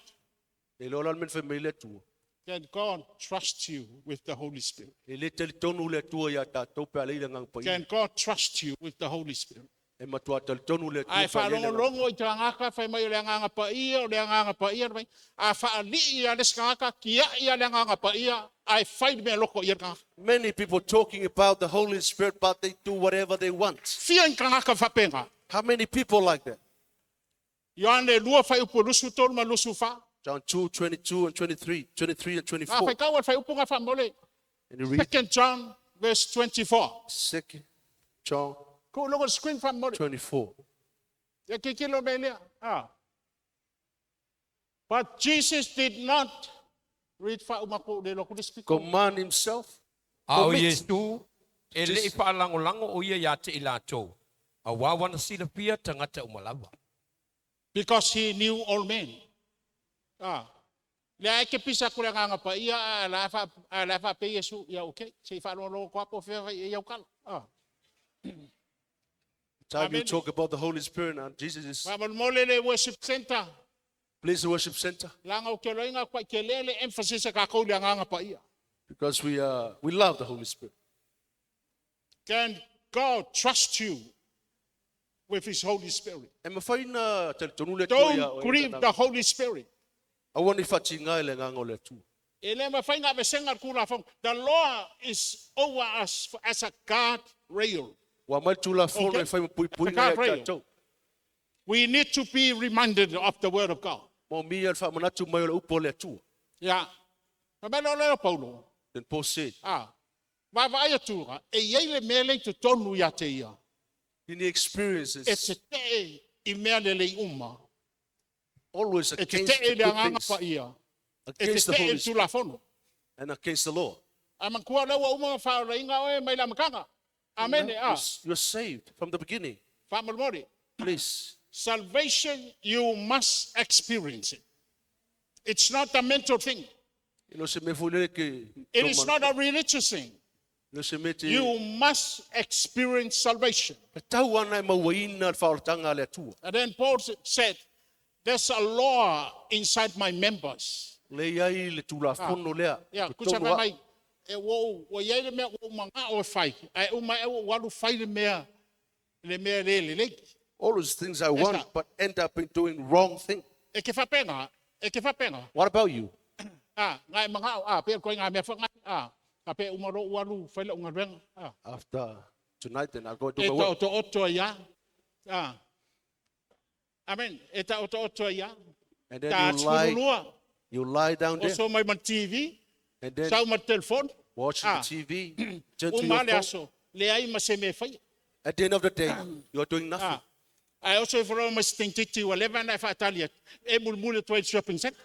E lola le men whai mai le Atua. Can God trust you with the Holy Spirit? E le tali tonu le Atua ia tātou pe ale i le ngang pai. Can God trust you with the Holy Spirit? E matua tali tonu le Atua Ae pe ale i le ngang. faalogologo i tagata fai mai o le Agaga Paia, o le Agaga Paia, mai. A faalii ia le isi tagata, tiai ia le Agaga Paia, ae fai le mea loko i le tagata. Many people talking about the Holy Spirit, but they do whatever they want. Fia ni tagata faapena. How many people like that? Ioane 2 fuaiupu 23 ma 24. John 2, 22 and 23, 23 and A 24. faitau le fuaiupuga faamole. And you read Second John verse 24. 2 John Ko logo le screen faamole. 24. Ia tilotilo mea lea. Ah. But Jesus did not read faauma ko le lo ku le speaker. Command himself. A o Commit. Iesu, e le'i faalagolago o ia iā te i latou, auā ua na silafia tagata uma lava. Because he knew all men. Ah. Le ai ke pisa ku le nganga pa ia a la fa a la fa pe Yesu ia okay. Se fa lo lo ko apo fe fa ia ukala. Ah. Time you Amen. talk about the Holy Spirit and Jesus is Fa mo mo le le worship center. please the worship center Langa o ke loinga kwa ke le le emphasis ka ko le nganga pa ia. because we love the Holy Spirit. Can God trust you with his Holy Spirit? E mawhai na talitonu le Atua ia Don't oe grieve tana. the Holy Spirit. Aua ni whatinga i le nganga o le Atua. E le mawhai ngā vesenga le kura whong. The law is over us as a guard rail. Wa mai tūla whono Okay. e whai mapui pui It's a guard ngai rail. tātou. We need to be reminded of the word of God. Mo mia le whaamanatu mai o le upo o le Atua. Yeah. Na mele o leo Paulo. Then Paul said, Ah. Wa vai atura. E iei le mea lei te tonu ia te ia. in the experiences, E te te i mea le lei uma. always E te against te e the le good anganga things, pa ia. E te against the te e Holy le Spirit tulafono. and against the law. A mankua leua uma whaora inga oe mai la makanga. Amen. You're, Ah. you're saved from the beginning. Whaamoromori. Please. Salvation, you must experience it. It's not a mental thing. You know, se me fule ke It is not a religious thing. No se me te You must experience salvation. E tau ana e mauaina le whaoratanga a le Atua. And then Paul said, There's a law inside my members. Le iai le tulafono lea. Yeah, Te kusa tonu fai a- mai, e wo o iai le mea o manga o fai. Ai o mai o walu fai le mea le le le. All those things I want, that. but end up in doing wrong thing. E ke whapenga, e ke whapenga. What about you? Ah, ngai manga ah, pe ko ngā mea whangai. Ah, ka pe umaro walu fai le ungarenga. Ah. After tonight, then I'll go do E my ta work. oto oto ia. Ah. Amen. E ta oto oto ia. And then Ta you lie, tshurulua. you lie down O there, so mai man TV, and then sau ma telefone. watch Ah. the TV, turn to O your ma le phone. aso. Le ai ma se me fai. At the end of the day, you are doing nothing. Ah. Ai oso e foro ma stintiti wa leva na fa talia. E mulmule to shopping center.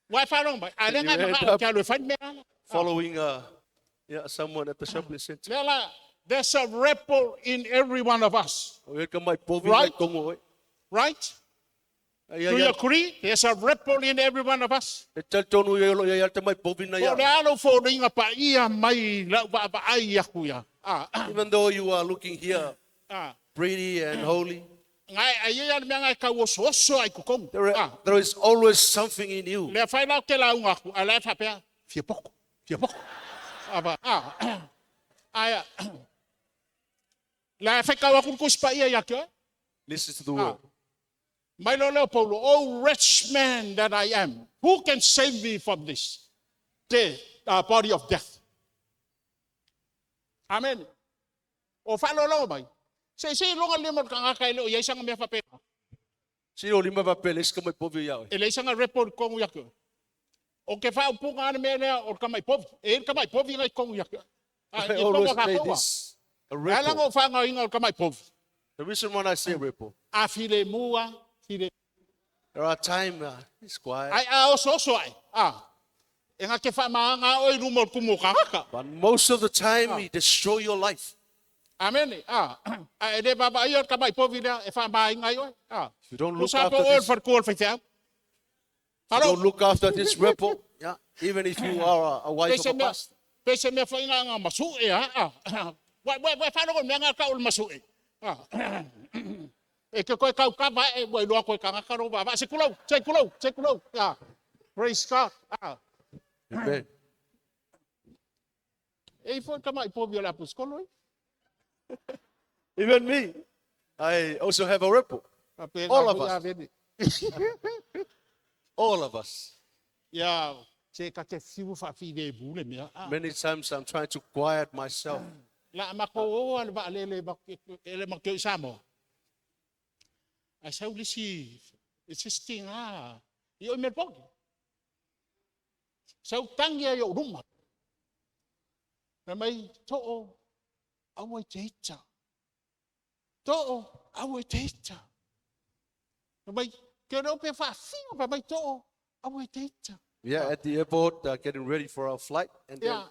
Wai fa long ba. A le You ngai end ma up- ka lo fa me ala. Following yeah, someone at the shopping center. Le la there's a rebel in every one of us, O e ka mai povi Right. mai kongo oe. right? Ai, Do ai, you ai. agree? There's a rebel in every one of us. E tali tonu ia lo ia ia te mai povi na O le ia. alo fo ringa pa ia mai la va va ai aku ia. Ah, Even though you are looking here ah. pretty and holy, Ngai ai ia le mea ngai kau oso oso ai kukong. there, Ah. there is always something in you. Le fai lau ke lau ngaku, a le fa pea, fia poko, fia poko. A ba, ah, ai, le fai kau aku kus pa ia ia ke. Listen to the word. Mai lo leo Paulo, oh wretch man that I am, who can save me from this death, body of death? Amen. O fa lo lo mai. Se se longa le mo ka ngaka ile o ia sanga mea fa pea. Si o lima papele, isi ka mai povi ia oe. E le sanga report kongu ia ke. O ke fa upunga ane mea lea o ka mai povi. E ka mai povi ngai kongu ia ke. Ah, I i always kongu ka say konga. this. A Ala ripple. ngo fa nga inga o ka mai povi. The reason why I say ripple, A file mua, file. there are times it's quiet, Ai a oso oso ai. Ah. E ngā ke wha maanga o i rumo kumu ka haka. but most of the time he destroy your life. Amen. Ah. A e le baba ai o ka mai povi lea e wha maanga i oe. Ah. If you don't look Usa po after oe this, wharkua o whaiteau. if you Hello. don't look after this ripple, yeah, even if you are a wife of Pese a mea, pastor, pese mea whainga ngā masu e ha. Ah. Wai wai wai whanoko mea ngā ka o le masu e. Ah. E ke koe kau kava e wai loa koe ka ngakaro wa. Se kulau, se kulau, se kulau. Ah. Praise God. Ah. amen. E i fo ka mai povi o le aposkolo e. Even me, I also have a ripple. Ka pēnā All of hui us. a vene. All of us. Ia, se ka te fiu wha whire e bule mea. Ah. Many times I'm trying to quiet myself. La mako o ale va le le e le mako i Samoa. Ai sau le si e se stinga. I o Melbourne. Sau tangi ai o ruma. Na mai too aua i te ita. Too Aua e te ita. Mai, ke reo pe whaafia pa mai tō, aua e te ita. We are at the airport getting ready for our flight. And then Ia.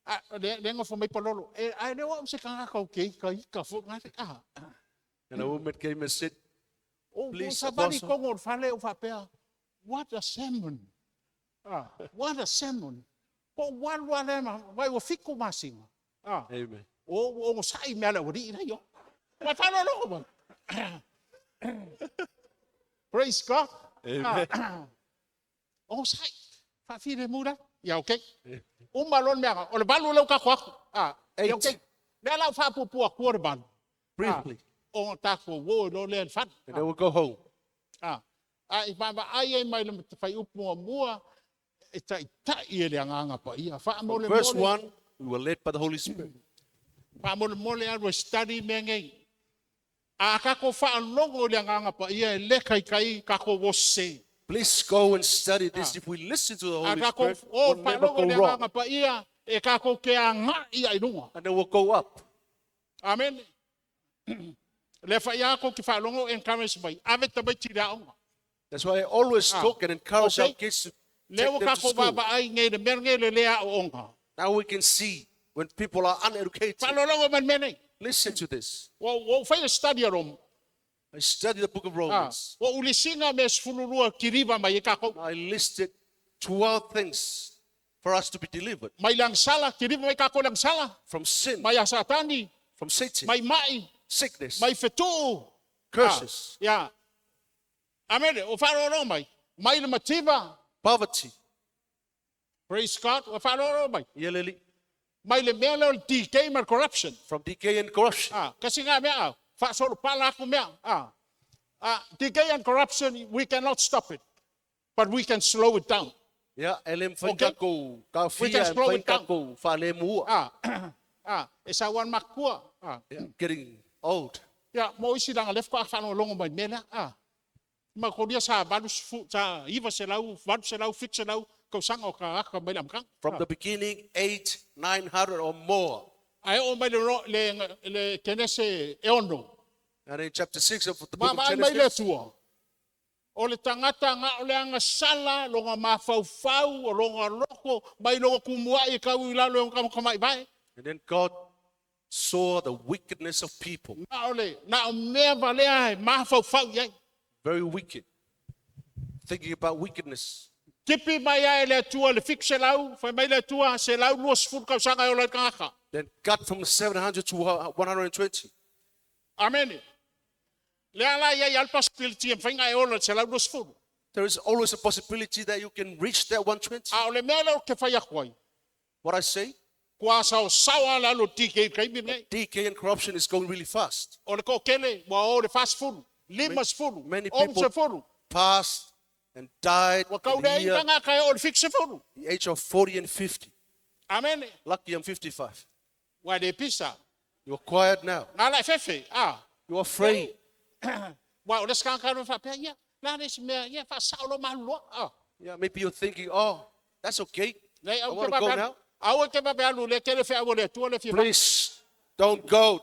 A, le, le ngofo mai palolo. E, ai le o se kanga kau ke ika ika fo ngā ah. and a woman came and said, O, Please, o savali Apostle. kongo o le fale o whapea. What a sermon. Ah, what a sermon. Po walu ale ma, vai o fiku masinga. Ah. Amen. O, o sai mea le uri ina yo. Wa whalolo ma. Praise God. Amen. Ah. O sai. Whawhire mura. Ia, okay. Uma lon mea, o le valu leu kako aku. Ah, ia, Eight. okay. Lea lau whaapupua kua le valu. Briefly. O tākou wo lo lea le whana. And then we'll go home. Ah. A i whaama ai ai mai le matawhai upu mua mua, e tai tai e le anganga pa ia. Whaamole Verse mole, 1, we were led by the Holy Spirit. whaamole mole aru e study mea ngei. A kako whaalongo le anganga pa ia e le kai kai kako wo se. Please go and study this. If we listen to the A Holy kako Spirit, o we'll never whaalongo go le wrong. anganga pa ia e kako ke anga ia i runga. And then we'll go up. Amen. Le whai ako ki whaalongo encourage mai. Ave tamai tira aonga. That's why I always talk and encourage Okay. our kids to Le take o them to kako school. vava ai ngei le mea ngei le lea o onga. Now we can see when people are uneducated. Whaalongo man mene. Listen to this. Wa wa whai study a Roma. I studied the book of Ah, Romans. wa ulisinga me sfulurua kiriva mai e kako. I listed 12 things for us to be delivered Mai lang sala, kiriva mai kako lang sala. from sin, Mai a satani, from Satan, mai mai, sickness, mai fetuu. curses, Ah, ya. Amen. O wharoro mai. Mai le mativa. poverty. Praise God. O wharoro mai. Yelele, Mai le mea leo le decay ma le corruption. From decay and corruption. Ah, kasi nga mea, ah, whaasolo pala aku mea. Ah. Ah, decay and corruption, we cannot stop it. But we can slow it down. Yeah, elem Okay. whaikako, ka We can whia, em slow it down. whaikako, whalemua. Ah, ah, e sa wan makua. Ah. Yeah, getting old. Ia, mo isi langa lefko a whanau longo mai mea ah. Ma koria sa valu sfu, sa iwa se lau, valu se lau, fik se lau, kausanga o ka aka mai le amkang. From the beginning, 8, 900 or more. Ai o mai le, ro- le, le kenese e ono. And in chapter 6 of the Ma book of mai mai le Genesis, tua. O le tangata ngā o le anga sala, longa mawhauwhau, o longa loko, mai longa kumuai e kau i lalo e kama kamai vai. and then God saw the wickedness of people, Nā o le, nā o mea valea e mawhauwhau iai. very wicked, thinking about wickedness. Tipi mai ai le atua le fik se lau, whai mai le atua se lau lua sefulu kausanga e o lai kangaka. Then got from 700 to 120. Amen. Le ala ia i al possibility e whainga e ola se lau lua sefulu. There is always a possibility that you can reach that 120. A o le mea leo ke whai aku ai. What I say, Kua sao sao ala alo tike i kaimi nei. decay and corruption is going really fast. O le kokele, wa o le fast fulu. Lima sefulu. Many Om people sefulu. passed and died Wa kau in the, lea year, inganga kai o le fik sefulu. the age of 40 and 50. Amen. Lucky I'm 55. Wa le pisa. You're quiet now. Ngā lai fefe. Ah. You're afraid. Wa o le skanga no whapea, ia. Nā le si mea, ia, wha sao lo malu Ah. Yeah, maybe you're thinking, oh, that's okay. Nei, I au ke want to go pape now. alu. Au ke pape alu le kele whea o le atua le whiwa. Please don't go.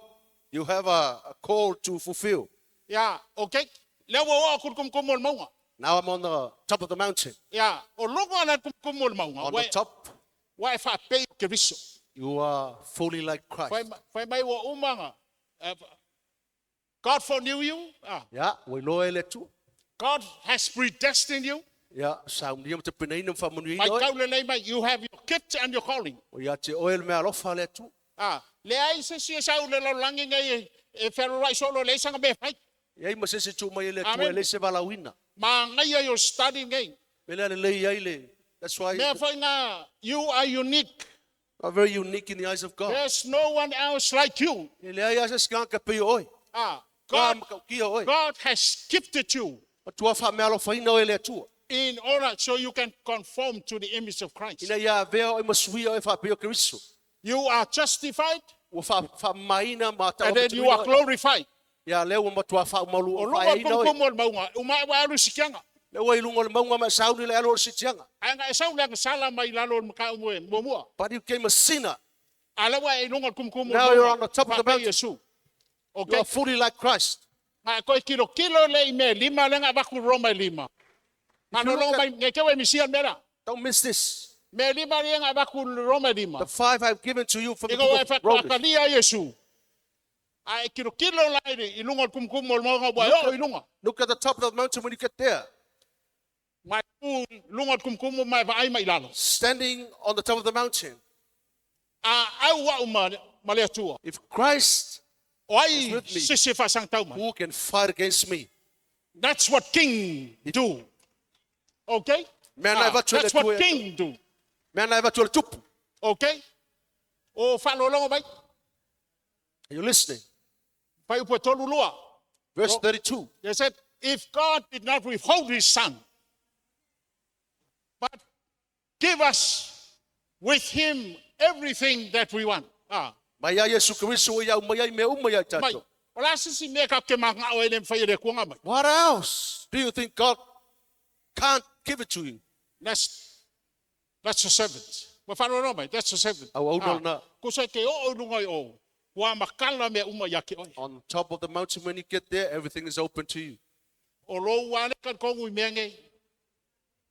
You have a call to fulfill. Ia, okay. Lea ua oa kuru kumukumu o le maunga. Now I'm on the top of the mountain. Ia, o longo ala kumukumu o le maunga. On Wa the top, wa e whaapei o Keriso. you are fully like Whai, Christ. whai mai ua umanga. God foreknew you. Ah. Yeah, we know ele tu. God has predestined you. Yeah, sa unia mo te penaina mo Mai kaule nei mai, you have your gift and your calling. O ia te oel me alofa le tu. Ah, le ai se si e sau le laulangi ngai e, e wherorai solo le isanga me whai. Ia i masese tu mai le tu Amen. e le se valauina. Ma ngai ai o study ngai. Me le le ia le. That's why Mea whai ngā, you are unique. you are very unique in the eyes of God. There's no one else like you. E le ai asa skanga pe oi. Ah, God, God, kia oi. God has gifted you Matua wha me alofa ina o le atua. in order so you can conform to the image of Christ. Ina ia vea oi masuia oi wha pe o Kristo. You are justified Ua wha, wha maina ma ta and then you are glorified. Ia leo ua matua wha umalu O o lunga wha ina oi. kumukumu o le maunga, uma e wa alu sikianga. Le ua ilunga o le maunga ma sauni le alo o le sitianga. Ai ngā e sau le sala mai lalo o le makau mue, mua mua. But you became a sinner. A lewa e lunga kumukumu o le Now you're maunga, on the top of the whapei mountain. Yesu. You Okay, are fully like Christ. A koe kilo kilo le i mea lima le nga vaku Roma e lima. If you Malolo look at- mai nge kewe misia le mea. Don't miss this. Mea lima le nga vaku Roma e lima. The five I've given to you from I the go e book of Romans. whakalia Yesu. A e kilo kilo la i lunga o le kumukumu o le maunga wa o i lunga. Look at the top of the mountain when you get there. Mai u lunga o le kumukumu mai vaai mai lalo. Standing on the top of the mountain. A au wa uma ma le atua. If Christ, O ai with me. sisi whasangtau mai. who can fight against me? That's what king do. Okay? Mea Ah, na vatu le that's what tue. king do. Mea na vatu le tupu. Okay? O whalolongo mai. Are you listening? Pai upo tolu lua. Verse 32. They said, if God did not withhold his son, but give us with him everything that we want. Ah, Mai ia Yesu Kristo o iau mai ai mea uma ia mai. tātou. O la sisi mea ka ke manga o ele mwhai ele kuanga mai. What else do you think God can't give it to you? That's, that's the servant. Wa whanau mai, that's the servant. Au au nona. Ko se ke o o lunga i o. Wa makala mea uma ia ke oi. On top of the mountain, when you get there, everything is open to you. O lo ua le kan kongu i mea ngei.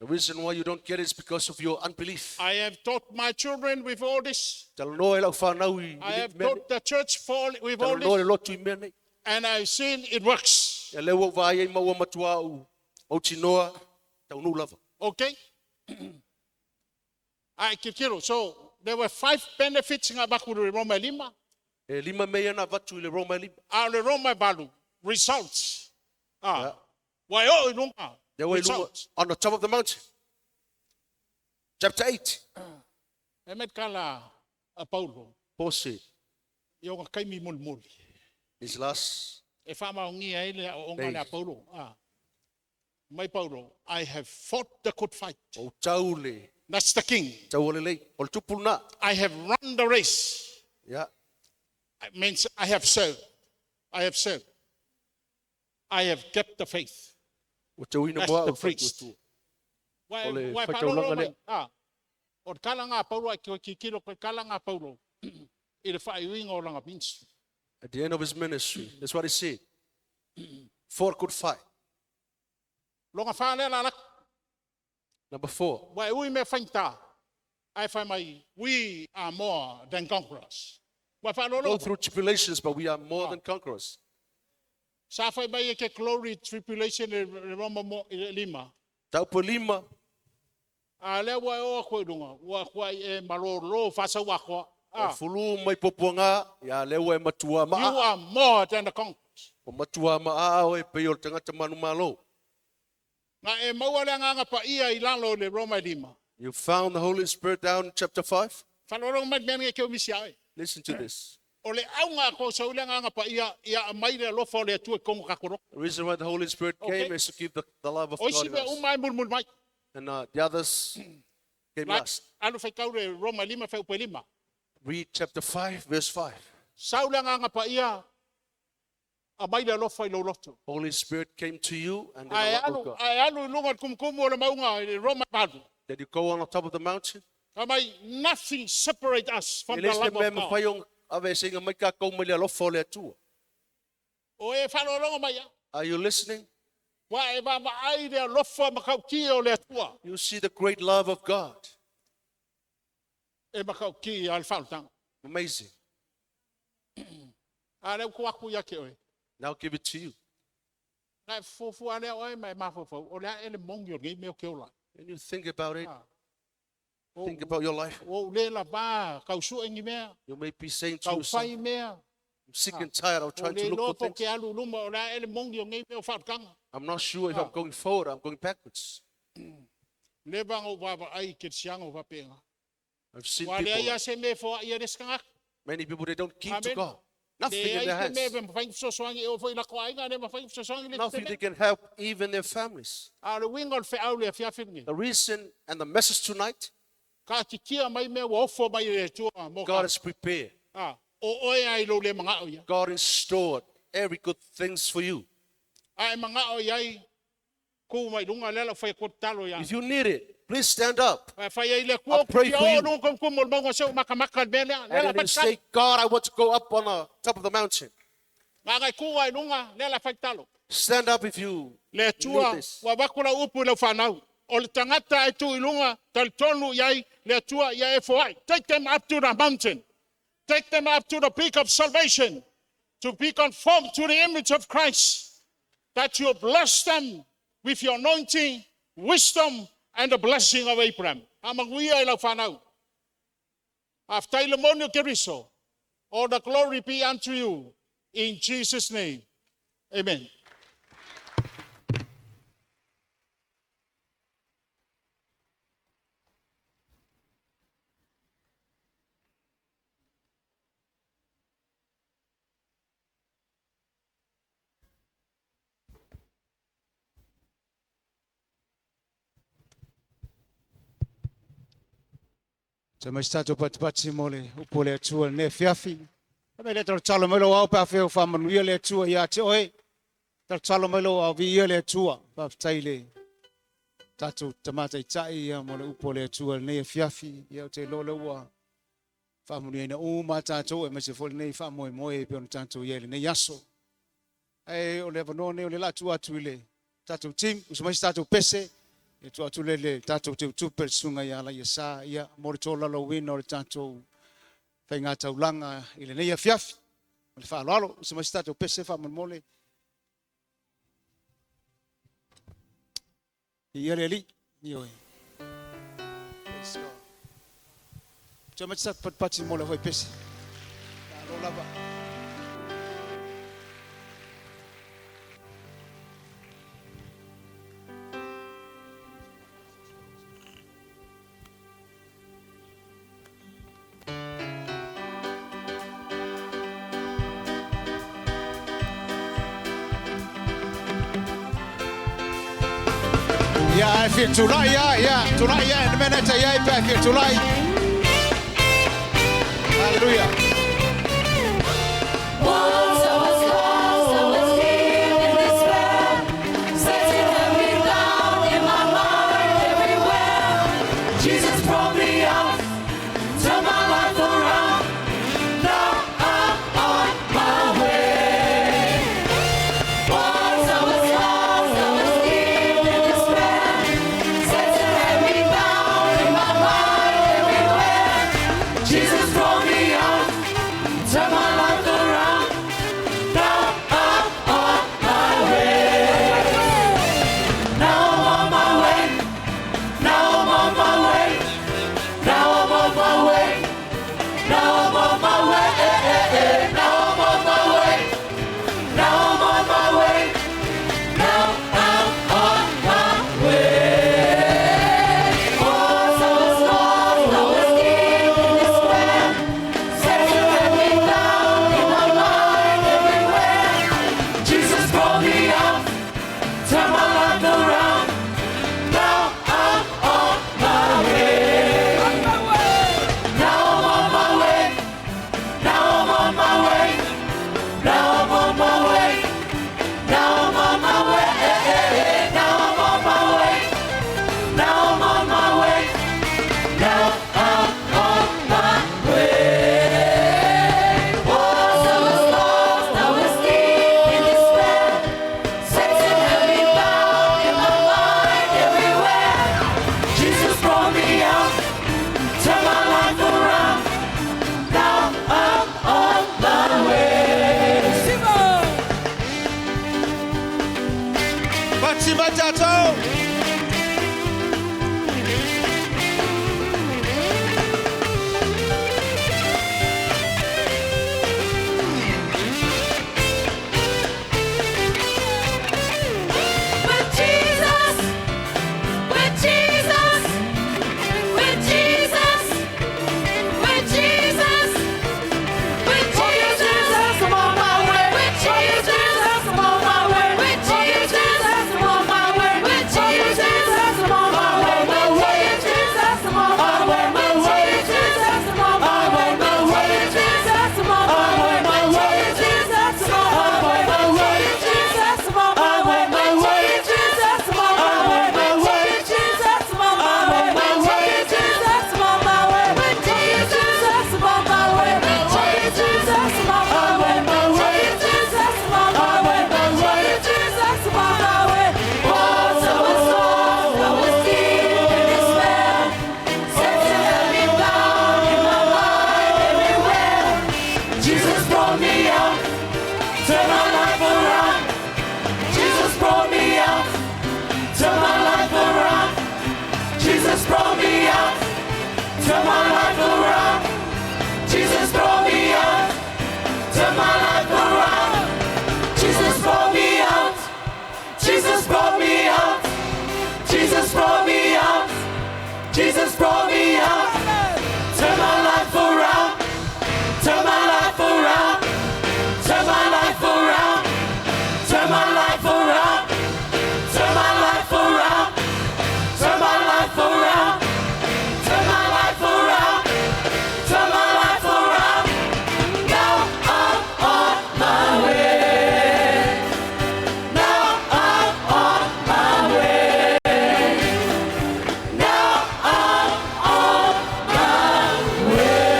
The reason why you don't get it is because of your unbelief. I have taught my children with all this. Talanoa e lau whanau i I i have mea nei. taught the church for, with all Talanoa this. le lotu i mea nei. And I've seen it works. Ia leo vaai ai maua matua au au tinoa taunu lava. Okay? Ai, kikiro. So, there were five benefits nga baku le Roma lima. E lima mea na vatu i le Roma e lima. A le Roma valu. Results. Ah. Yeah. Wai o i lunga. There were lunga Results. on the top of the mountain. Chapter 8. E met kala a Paulo. Paul said, I onga kaimi muli muli. his last E whamaongia e le o onga le a Days. Paulo. Ah. Mai Paulo, I have fought the good fight. o tau le, That's the king. tau o le lei, o le tupu na. I have run the race. Yeah. It means I have served. I have served. I have kept the faith. O tau ina That's moa the o priest. whatu. Wai O le wai whaitaulanga Paulo mai. lea. Ah. O te kala ngā Paulo ai ki kilo ko kala ngā Paulo. I le whaiuinga o langa ministry. At the end of his ministry, that's what he said. Fought a good fight. Longa whālea la lak. Number four, Wai ui me whainta. Ai whai mai, we are more than conquerors. Wai go whaalolo. through tribulations, but we are more than conquerors. Sa whai mai e ke glory tribulation e le Roma mo i le lima. Tau po lima, A lea wai o koe lunga. Wa koe e malolo whasau akoa. o Ah. fulu mai popuanga, ia lewa e matua You maa, are more than the conquerors. o matua maa o e pei o le tangata manu malo. Nga e maua le nganga pa ia i lalo le Roma e lima. You found the Holy Spirit down in chapter 5? Whalorong mai mea nge keo misi ae. Listen to this. O le au ngā ko sau le nganga pa ia, ia mai le alofa o le atua i kongo kakoro. The reason why the Holy Spirit came Okay. is to give the love of O God isi in mea us. uma e mulmul mai. And the others came La, last. alu whaikau le Roma e lima whai upe lima. Read chapter 5, verse 5. Sau le nganga pa ia, a mai le alofa i lauloto. Holy Spirit came to you and then Ae the love of alu, God. ae alu i lunga o le kumukumu o le maunga i le Roma palu. That you go on the top of the mountain. Ka mai, nothing separate us from E the le se love mea of God. mawhai ong ave se inga mai ka kou mai le alofa o le atua. O e whalolongo mai a. Are you listening? Wa e vava ai le alofa makauki o le atua. You see the great love of God. E makauki a le whalutanga. Amazing. A leu ko aku ia ke oe. Now give it to you. Ngai fufu a lea oe mai mafofau. O lea ele mongi o ngei meo ke ola. And you think about it. Ah. Think about your life. O le la va, kau su engi mea, You may be saying to kau yourself, whai mea. I'm sick and tired of O trying to le look for lofo things. ke alu luma, o lea ele mongi o ngei meo whaukanga. I'm not sure if I'm going forward, I'm going backwards. Le vanga o vava ai ke sianga o vapenga. I've seen Wa lea people, ia se me foa ia reskanga. many people, they don't give to Amen. God. Nothing Le in their ai te hands. me me whai sosoangi e o foi lako ainga, le mawhai sosoangi le Nothing te they me. can help even their families. A le winga o le wheau le fiawhingi. The reason and the message tonight, Ka titia mai mea wa ofo mai le tua mō God ka. has prepared. Ah, o oe ai lo le mangao ia. God has stored every good things for you. A e mangao iai, ku mai lunga lela whai ko talo ia. If you need it, please stand up. Whai whai ai le I'll kua, pray kia for o you. lunga kum kum o le maunga seu makamaka le mea lea. And Lela then you patali. say, God, I want to go up on the top of the mountain. Gagaikuga i luga lea la faitalo. Stand up if you Le need Atua this. ua avatu lau upu i lau fanau. O le tagata e tu i luga, talitonu i ai le Atua ia e foai. Take them up to the mountain. Take them up to the peak of salvation. To be conformed to the image of Christ. That you bless them with your anointing, wisdom, and the blessing of Abraham. Amaguia i lau fanau. Faafetai le moni o Keriso. All the glory be unto you. In Jesus' name. Amen. Sa mai se tatou patipati mo le upu a le Atua i lenei afiafi. Fai mai lea talotalo mai lou ao pe afai o faamanuia le Atua ia te oe. Talotalo mai lou ao viia le Atua. Faafetai i le tatou Tama Taitai ia mo le upu a le Atua i lenei afiafi. Ia ou te iloa lea ua faamanuiaina uma tatou aemaise foi lenei faamoemoe e pei ona tatou i ai i lenei aso. Ae o le avanoa lenei o lea o le a tuu atu i le tatou team, usu mai se tatou pese, ia tuu atu lea i le tatou teutupe le susuga ia Alaiasa, ia mo le tolaulauina o le tatou faigataulaga i lenei afiafi. Ma le faaaloalo, usu mai se tatou pese faamolemole. Ia le Alii, ioe. Praise God. Tua mai se tatou patipati mo le hoi pese. Malo lava. Ia, e fia tulai ia, ia, tulai ia, e mea nei ai pe fia tulai. Hallelujah. Once I was lost, I was deep in despair. Satan had me down in my mind everywhere. Jesus brought me out, turned my life around. Now I'm on my way. Once I was lost, I was deep in despair. Satan had me down in my mind everywhere. Jesus brought me out, turned my life around. Now I'm on my way. Now I'm on my way. Now I'm on my way. Now I'm on my way. Now I'm on my way. Now I'm on my way. Now I'm on my way. Now I'm on my way. Once I was lost, I was deep in despair. Satan had me down in my mind everywhere. Jesus brought me out, turned my life around. Now I'm on my way. Now I'm on my way. Now I'm on my way. Now I'm on my way. Now I'm on my way. Now I'm on my way. Now I'm on my way. Now I'm on my way. Once I was lost, I was deep in despair. Satan had me bound in my mind everywhere. Jesus brought me out, turned my life around. Now I'm on my way. Pati mai tatou. With Jesus, with Jesus, with Jesus, with Jesus, with Jesus, I'm on my way. With Jesus, I'm on my way. With Jesus, I'm on my way. With Jesus. life around. Jesus brought me out. Turn my life around. Jesus brought me out. Turn my life around. Jesus brought me out. Turn my life around. Jesus brought me out. Jesus brought me out. Jesus brought me out. Jesus brought me out. Turn my life around. Turn my life around. Turn my life around. Turn my life around. Turn my life around. Turn my life around. Turn my life around. Turn my life around. Now I'm on my way. Now I'm on my way. Now I'm on my way.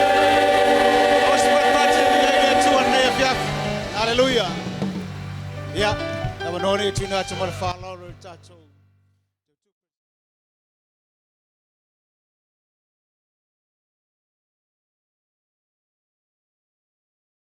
Hallelujah. Ia, na manone tuna atu ma le whālalo i tātou.